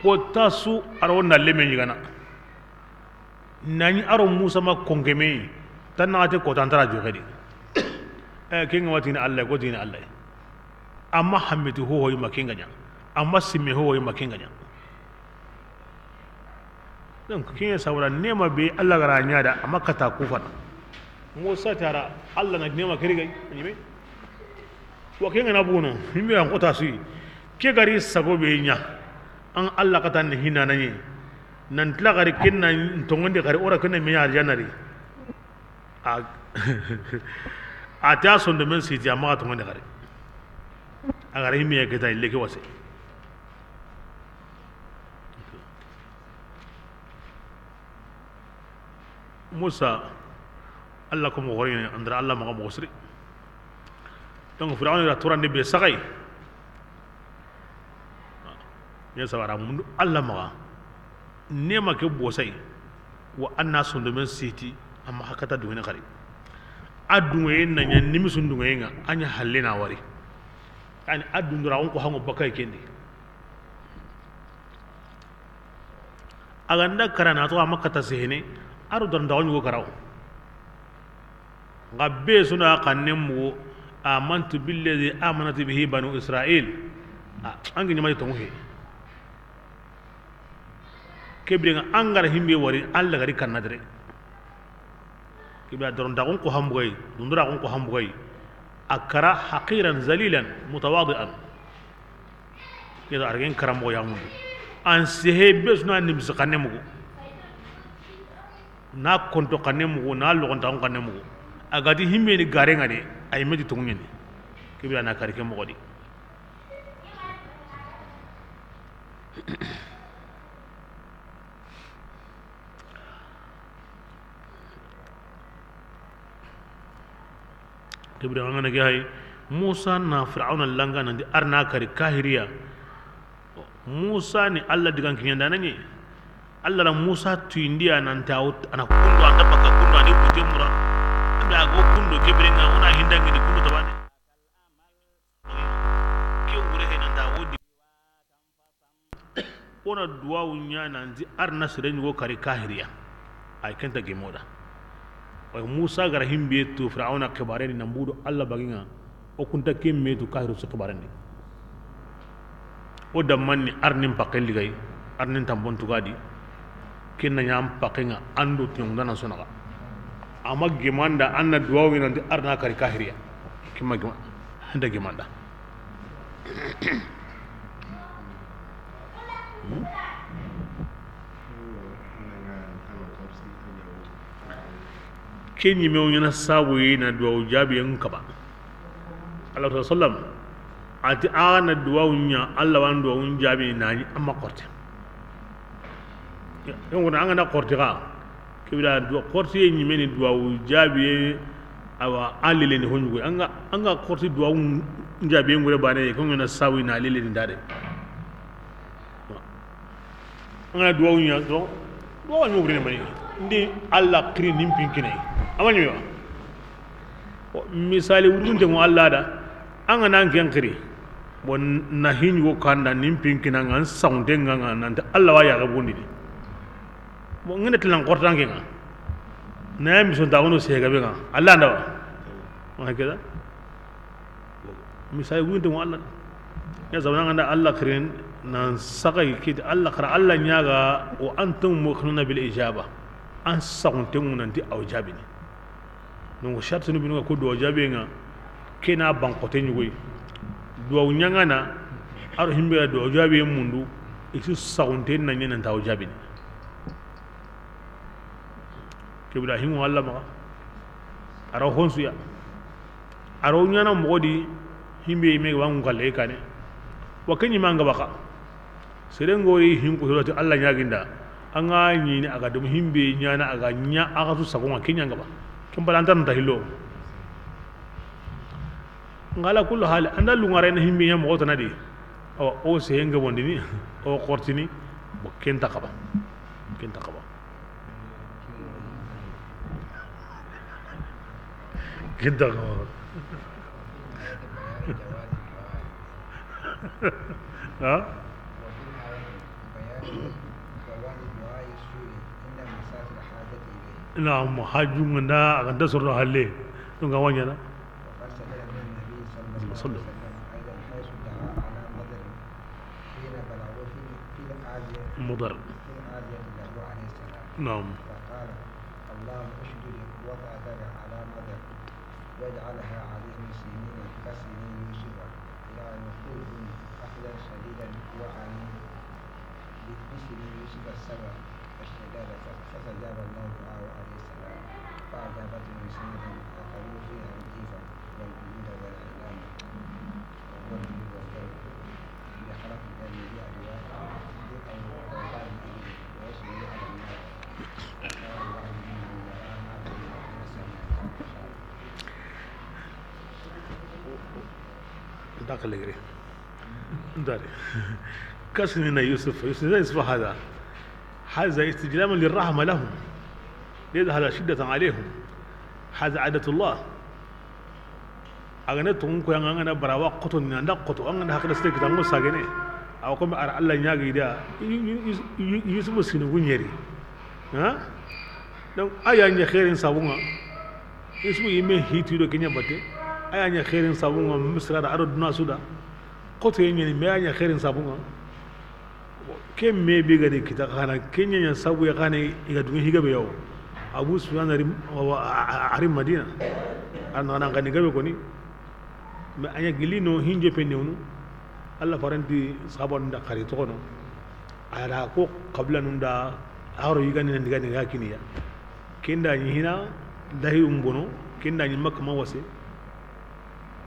Ko tasu a ro na leme ɲigana. Nani a ro Musa ma konkeme, tan na te ko tan tara joxe di. Eh, ke ŋa wa tini Alla, ko tini Alla. Amma hammiti ho ho yi ma ke ŋa ɲa. Amma simme ho ho yi ma ke ŋa ɲa. Donc, ke ŋa sabura neema be Alla ga ra ɲa da, amma kata kufana. Musa tara Alla na neema ke ri ga yi, ɲime. Wa ke ŋa na bono, himbe an kota su yi. Ke ga ri sago be ɲa. An Alla kata ni hina na ɲi. Nan tila ga ri ken na tongondi ga ri o ra ken na me ɲa arjanna ri. A, a ta sondomen siti amma ga tongondi ga ri. A ga ri himbe ya keta ille ke wase. Musa, Alla ko moxo ri, an da ra Alla maxa moxo siri. Donc, Firawuna da torandi be saxay. Ɲa sabara mundu Alla maxa. Neema ke bosay. Wa an na sondomen siti, amma hakata dungene xari. A dungeye na ɲa nimisun dungeye ŋa, a ɲa halle na wari. Yani, a dundura on ko hango bakay kendi. A ga nda kara na to a ma kata sehene, a ro danta o ɲugo karawo. Nga be suna xanne mugu, amantu billazi amanat bihi banu Israil. A, an ga ɲi ma ti tongu he. Ke birenŋa an ga ra himbe wari, Alla ga ri kanna dere. Ke be a doron daxun ko hambugay, dundura xun ko hambugay. A kara haqiran zalilan mutawadi'an. Ke da argen karammoxo ya mundu. An sehe be suna nimsi xanne mugu. Na konto xanne mugu, na loxontaxun xanne mugu. A ga ti himbe ni gare ŋa de, a yi me ti tongu ɲeni. Ke be a na kari ke moxo di. Ke bire an ga na ke hay, Musa na Firawuna langa nanti a ra na kari kahiriya. Musa ni Alla digan kiɲandaana ɲi. Alla ra Musa tuyindiya nanti a na kundo, a nta baka kundo, a ni kute mura. A da go kundo ke birenŋa, o na hindangini kundo tabane. Ke wure he nanta wodi. O na duwawu ɲa nanti a ra na sere ɲugo kari kahiriya. Ay kenta gemoda. Way Musa ga ra himbe to Firawuna xibare ni na mbudo Alla baginŋa. O kunta ke me tu kahiru su xibare ni. O damman ni a ra ni n paxe ligay, a ra ni n tambon tugadi. Ken na ɲa n paxe ŋa an do tiɲongundana sonaxa. Ama gemanda an na duwawu ɲa nanti a ra na kari kahiriya. Kima gema, nda gemanda. Ke ɲime wo ɲana sabu yi na duwawu jaabiyen kaba. Alayhi sallam a ti, a na duwawu ɲa, Alla wa n duwawu jaabi na ɲi a ma xorte. Yongo na an ga na xorte xa, ke bire duwa xorte ye ɲime ni duwawu jaabiye. Awa, a lele ni ho ɲugo. An ga, an ga xorte duwawu jaabiye ŋure bane, ko ŋa na sawi na lele ni dade. An ga na duwawu ɲa, duwawu ɲa wure ni mani. Ndi Alla xiri ni n pinkine. Ama ɲi wa. Misali wurunte ŋo Alla da. An ga na an ken xiri. Bon, na hi ɲugo kanda ni n pinkina ŋa, n saxunte ŋa ŋa, nanti Alla wa yaxe bondini. Bon, ŋene tilan xortanke ŋa. Na ya misontaxuno segabe ŋa. Alla nda wa. Wa hakeda. Misali wunte ŋo Alla. Ya zamana ŋa nda Alla xirin nan saxay kiti Alla xara Alla ɲaga wa antum muqinuna bil ijaba. An saxunte ŋu nanti aw jaabini. Donc, shartinu binu ŋa ko duwa jaabiyen ŋa, ke na banxote ɲugoy. Duwawu ɲaŋana, a ro himbe ga duwa jaabiyen mundu, i su saxunte na ɲa nanti aw jaabini. Ibrahim wa Allah maxa. A ra wo honsuya. A ra wo ɲaana moxo di, himbe yime ga wa ŋun kalle kane. Wa ke ɲi ma ŋa baka. Sere ŋori hin ko soro ti Allah ɲaginda. An ga ɲini a ga dum himbe ɲaana a ga ɲa a ga su sago ŋa ke ɲa ŋa ba. Ken bala an ta hillo. Ŋa ala kullu hali, an da lunŋa rayna himbe ɲa moxo tana di. Awa, o sehen ga bondini, o xortini, bo ken ta xaba. Ken ta xaba. Ken ta xaba. Ha? Naam, haju ŋa nda, a ga nta soro halle. Donc, a wa ɲaana. وقد ثبت عن النبي صلى الله عليه وسلم أيضا حيث دعا على مضر حين بلغوا في، في العاذية، مضر. في العاذية له عليه السلام. نعم. فقال: اللهم اشدد وطأتك على مضر واجعلها عليهم سنين كسني يوسف، يعني خلد أخذا شديدا، يعني باسم يوسف السبع والشداد، فاستجاب الله دعاءه عليه السلام، فأجابتهم سنة أكلوا فيها الجيفة والجلود والعظام والرجل والكلب بخلق جميع أدوات أو أوطان الإبل ويشوي على النار، وقال الله إنه يرى ما تحملون سميع. داخل الجري. داري. كسنين يوسف، يوسف، يوسف هذا. هذا استجلاما للرحمة لهم. ليس هذا شدة عليهم. هذا عادة الله. A ga na tonŋu ko, an ga na bara wa xoto ni, an da xoto, an ga na hakila sere kita ŋo sagene. A wa ko a ra Allah ɲaagi da, Yu-, Yu-, Yu-, Yu-, Yusufu sinu gu ɲeri. Ha? Donc, a ya ɲa xeerin sabu ŋa. Yusufu yime hiti do ke ɲa batte. A ya ɲa xeerin sabu ŋa, Misra da a do duna su da. Xoto ye ɲeni, mais a ya ɲa xeerin sabu ŋa. Ke me be ga di kita xa na, ke ɲa ɲa sabu ya xa na, i ga duŋe hi gabe ya wo. Abu Sufyan a ri, a, a, a ri Madina. A na, na xa ni gabe koni. Mais a ɲa gilli no hinjo pe newnu. Allah faranti sahabanun da xari toxono. A ra ko xabilanun da, a ro yigani na digani ga kiniya. Ken da ɲi hina, dahi umbono, ken da ɲi Makka ma wase.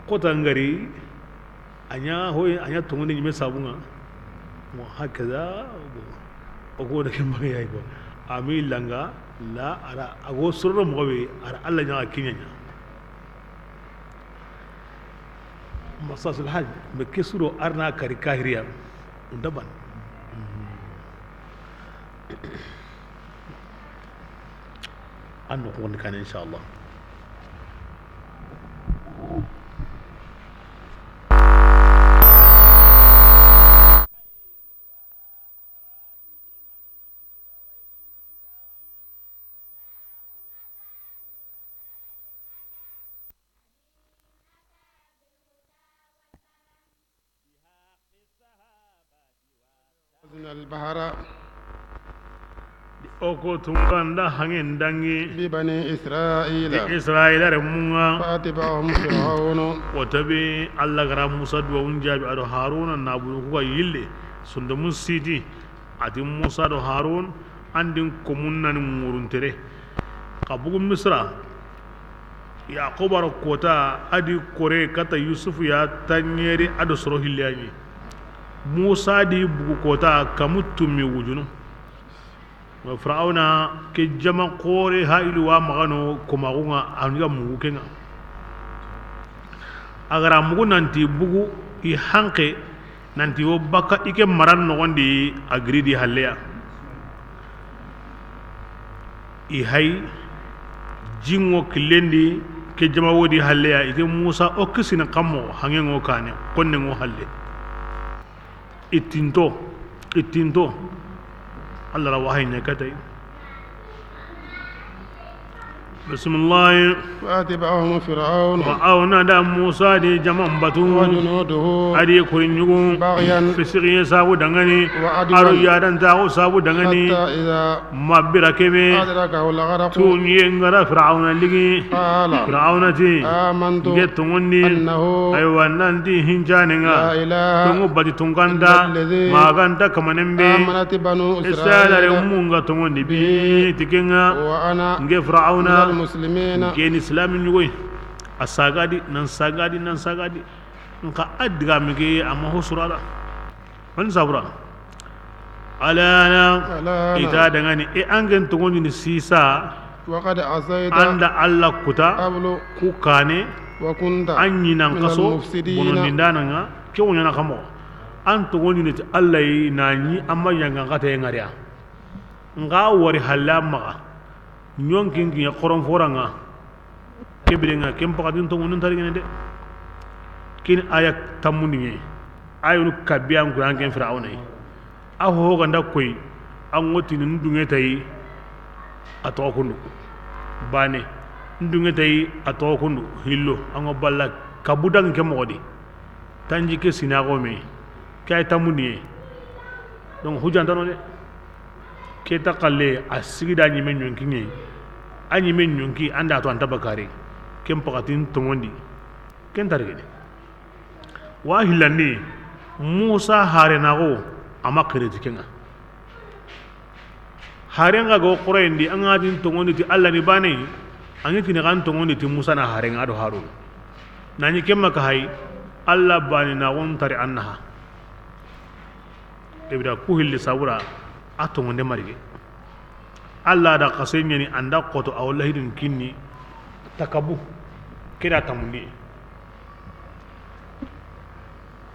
Xota ŋari, a ɲa hoy, a ɲa tonŋundi ɲime sabu ŋa. Wa hakaza, bon. O ko da ke ma ya ko. A mi langa, la, a ra, a go soro moxo be, a ra Allah ɲa kiɲa ɲa. Masasul haj, mais ke suro a ra na kari kahiriya. Undaban. An no xoni kan, inshallah. البحر. O ko tunganda hangen dangi. ببني إسرائيل. Ti Israila renmun ŋa. فأتبعهم فرعون. O tabi Allah ga ra Musa duwa un jaabi a do Haruna na bulu ku ga yille. Sundumun siti. A ti Musa do Harun, an di n komun na ni muruntere. Xa bugu Misra, Yaquba ro kota, a di kore kata Yusufu ya tanɲeri a do soro hille ya ɲi. Musa di bugu kota, kamu tummi wujunu. Firawuna ke jama xore ha ilu wa maxa no komaxu ŋa, a ni ga mugu ke ŋa. A ga ra mugu nanti bugu i hanke, nanti wo baka i ke maran noxon di a giri di halle ya. I hay, jingo killen di ke jama wo di halle ya, i ke Musa o kisini kammo, hange ŋo kane, konne ŋo halle. I tinto, i tinto. Allah ra wahayi ɲa katay. Bisimilahi. فأتبعهم فرعون. Firawuna da Musa di jaman batu. وجنوده. A di koriɲugu. بغيا. Fisiqiye sabu dangani. وعدوا. A do yadantaxu sabu dangani. حتى إذا. Ma bira kebe. أدركه الغرق. Tuɲiye nga ra Firawuna ligi. قال. Firawuna ti. آمنت. N ke tonŋundi. أنه. Aywa, nanti hincanenga. لا إله. Tonŋu bati tunka nta. إلا الذي. Ma ga nta kamanen be. آمنت بنو إسرائيل. Israila renmun ga tonŋundi. به. Bi ti ke nga. وأنا. N ke Firawuna. من المسلمين. N ke ni silami ɲugoy. A sagadi, nan sagadi, nan sagadi. Nka a digame ke, a ma ho surala. Mani sabura. Alana. Alana. I ta dangani, e, an ke n tonŋundi ni sisa. وقد عصيت. An da Alla kuta. قبل. Ku kane. وكنت. An ɲi nan kaso. من المفسدين. Bonondindananga. Ke wo ɲana kamo. An tonŋundi ni ti Alla yi na ɲi an ma yangan kate ngariya. Nga wari halla maxa. Ɲonkin kiɲe xoron foranga. Ke birenga ken paxatin tonŋundi n tarigene de. Ken aya tammundi ɲe. Ayunu kabiyan kuran ken Firawuna yi. A ho ganda koy. An ŋo tini n dunŋe tayi. A toxo kundu. Bane. N dunŋe tayi a toxo kundu. Hillo. An ŋo balla kabu dangi ke moxo di. Tanji ke sinaxo me. Ke ay tammundi ɲe. Donc hujantano de. Ke ta xalle a sigida ɲime ɲonki ɲe. A ɲime ɲonki an da to an ta bakari. Ken paxatin tonŋundi. Ken tarigene. Wa hillandi Musa harenaxo a ma xiriti kenga. Harenga go xoroyendi an ga tin tonŋundi ti Alla ni bane. An ga kini kan tonŋundi ti Musa na harenga do Haruna. Na ɲi kemma ka hay Alla bane na gon tari annaha. Ibra ku hilli sabura a tonŋunde marige. Alla da xase ɲeni an da xoto a wallahi dun kinni takabu. Ke da tamundi.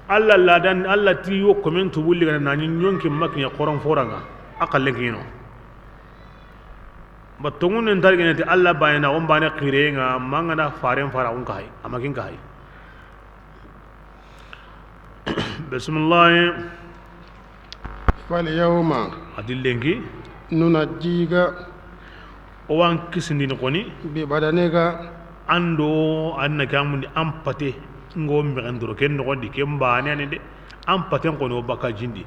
Alla ladan, Alla ti yo komen tubulli gana na ɲi ɲonki makiɲa xoron foranga. A xallen kiɲeno. Ba tonŋunden tarigene ti Alla bane na gon bane xirenga mangana faren fara un ka hay. A ma kin ka hay. Bisimilahi. فاليوم. A di lenki. ننجيك. O wa an kisindini xoni. ببدنك. An do an na ke amundi an pate. Ngo mexen doro ken noxondi ken bane ani de. An paten xoni o baka jindi.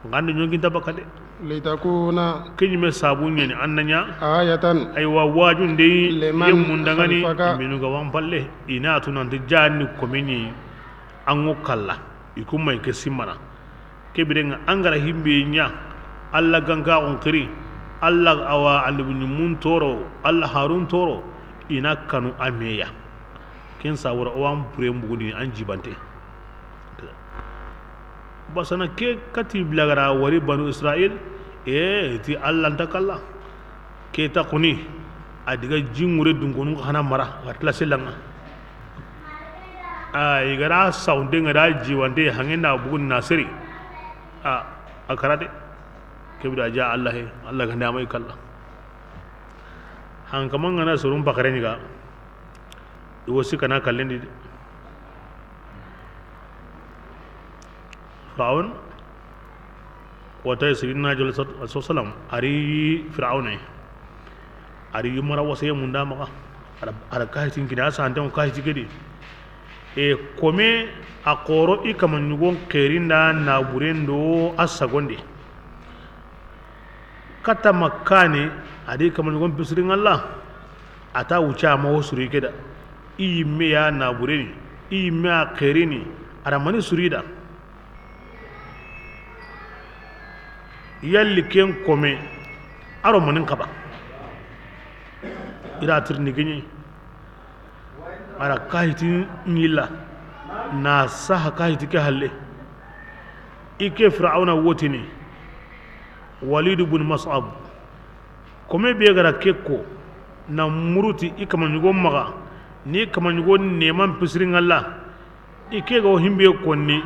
Nga an do ɲonkinta baka de. لتكون. Ke ɲime sabu ɲeni an na ɲa. آية. Aywa wajunde. لمن. Yemmun dangani. خلفك. Minu ga wan palle. I na tu nanti janni komini. An ŋo kalla. I kumma i ke simmana. Ke birenga an ga ra himbe ɲa. Alla gankaxun xiri. Alla awa annabi ɲimmun toro. Alla harun toro. I na kanu a meya. Ken sawura o an pure mbuguni an jibante. Basana ke kati bilagara wari banu Israil. E ti Alla nta kalla. Ke ta xuni a diga jingure dunkonu xana mara ga tla selanga. A i ga ra sawnde nga da jiwande hange na bugun nasiri. A a kara de. Ke bida ja Alla he Alla ga ndama i kalla. Hankaman ngana sorum pakare ni ga. I wo sikana kallendi de. Firawun. Kota Sayyidina Jalal sallallahu alaihi wasallam ari Firawuna. Ari mara wasaye munda maxa. Ara kahitin kina santan kahiti kedi. E kome a xoro i kama ɲugon xerinda na burendo a sagonde. Kata makkani a di kama ɲugon pisirin Allah. A ta wucce a ma wo suri ke da. I yimme ya nabureni, i yimme a xerini, a da mani suri da. Yalli ken kome a ro manin xaba. I da tirindi keɲi. A da kahiti ɲilla na saha kahiti ke halle. I ke Firawuna wotini. Walidu bun Mas'ab. Kome be ga ra ke ko na muruti i kama ɲugo maxa, ni kama ɲugo neman pisirin Allah, i ke ga wo himbe konni,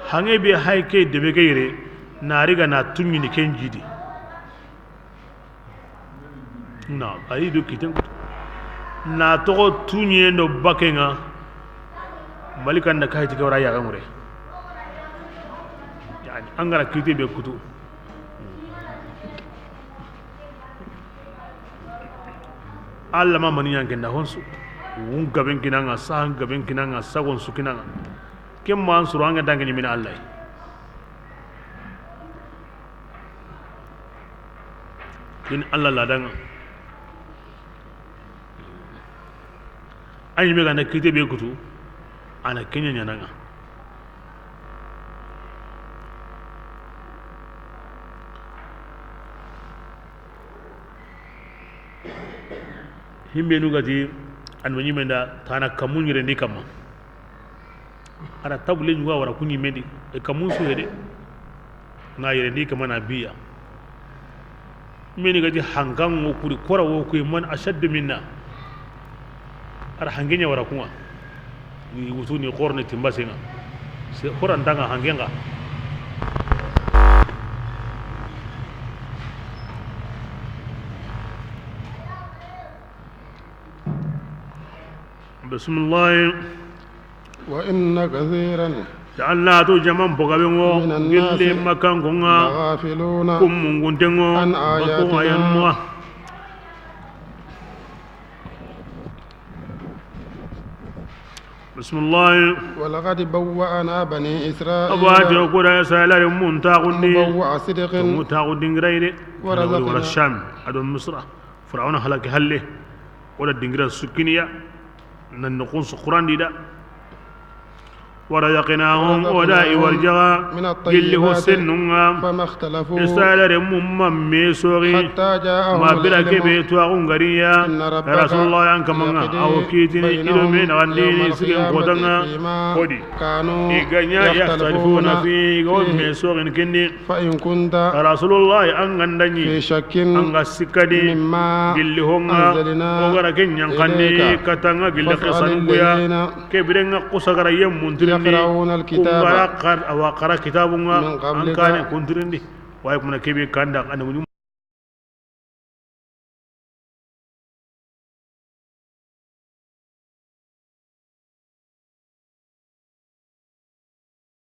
hange be hay ke debe ke yire, na riga na tuɲini ken jidi. Na, a yi do kiten kutu. Na toxo tuɲe ndo bakenga, Malikan da kahiti ke wara yaxa ŋure. Yani, an ga ra kite be kutu. Alla ma mani ɲa ken da honsu. Wun gaben kinaŋa, sahan gaben kinaŋa, sagon su kinaŋa. Ken ma an suru an ga danke ɲimina Alla. Ken Alla ladaŋa. A ɲime ga na kite be kutu, a na ken ɲa ɲaanaŋa. Himbenu ga ti, an ma ɲime nda tana kamu ɲirendi kamma. A da tabule ɲuga wara ku ɲimendi, e kamun su hede. Na yirendi kamana biya. Meni ga ti hankan ŋo kuri kora wo kuyi man ashaddu minna. A da hanke ɲa wara kuŋa. Ni wutu ni xorni timbasenŋa. Se xorantaŋa hankenŋa. Bisimilahi. وإن كثيرا Ya Allah, to jaman bogabe ŋo, من الناس gille makanko ŋa, لغافلون kun mungunte ŋo, عن bako آياتنا ayan ŋa. Bisimilahi. ولقد بوأنا بني إسرائيل Abadi o kura Israila de mun taxundi. مبوء صدق Mun taxundi ngirai de. ورزقنا Wala Sham, a do Misra. Firawuna halaki halle. Wala dingira sukiniya. Nan noxun su Qurandi da. ورزقناهم ورزقناهم o da i warjaga من gilli ho الطيبات sennunŋa. فما اختلفوا Israila de mun ma me soxi. حتى جاءهم العلم Ma bira kebe to axun gariya. إن ربك Rasulullah, an kamanŋa يقضي awo kitini بينهم i do me naxandi يوم ni sigen القيامة kotanŋa. فيما Kodi كانوا i ga ɲa يختلفون yaxtalifuna fi, i ga wo فيه me soxini kendi. فإن كنت Rasulullah, an ga nda ɲi في شك an ga sikka di مما gilli ho ŋa أنزلنا o ga ra ke ɲankandi إليك katanŋa gilli فاسأل xisanun kuya. الذين Ke birenŋa xusa ga ra yemmun tirindi يقرؤون الكتاب kun ga ra xar-, awa xara kitabunŋa من an قبلك kane kun tirindi. Wayi kuma kebe kanda anda muɲu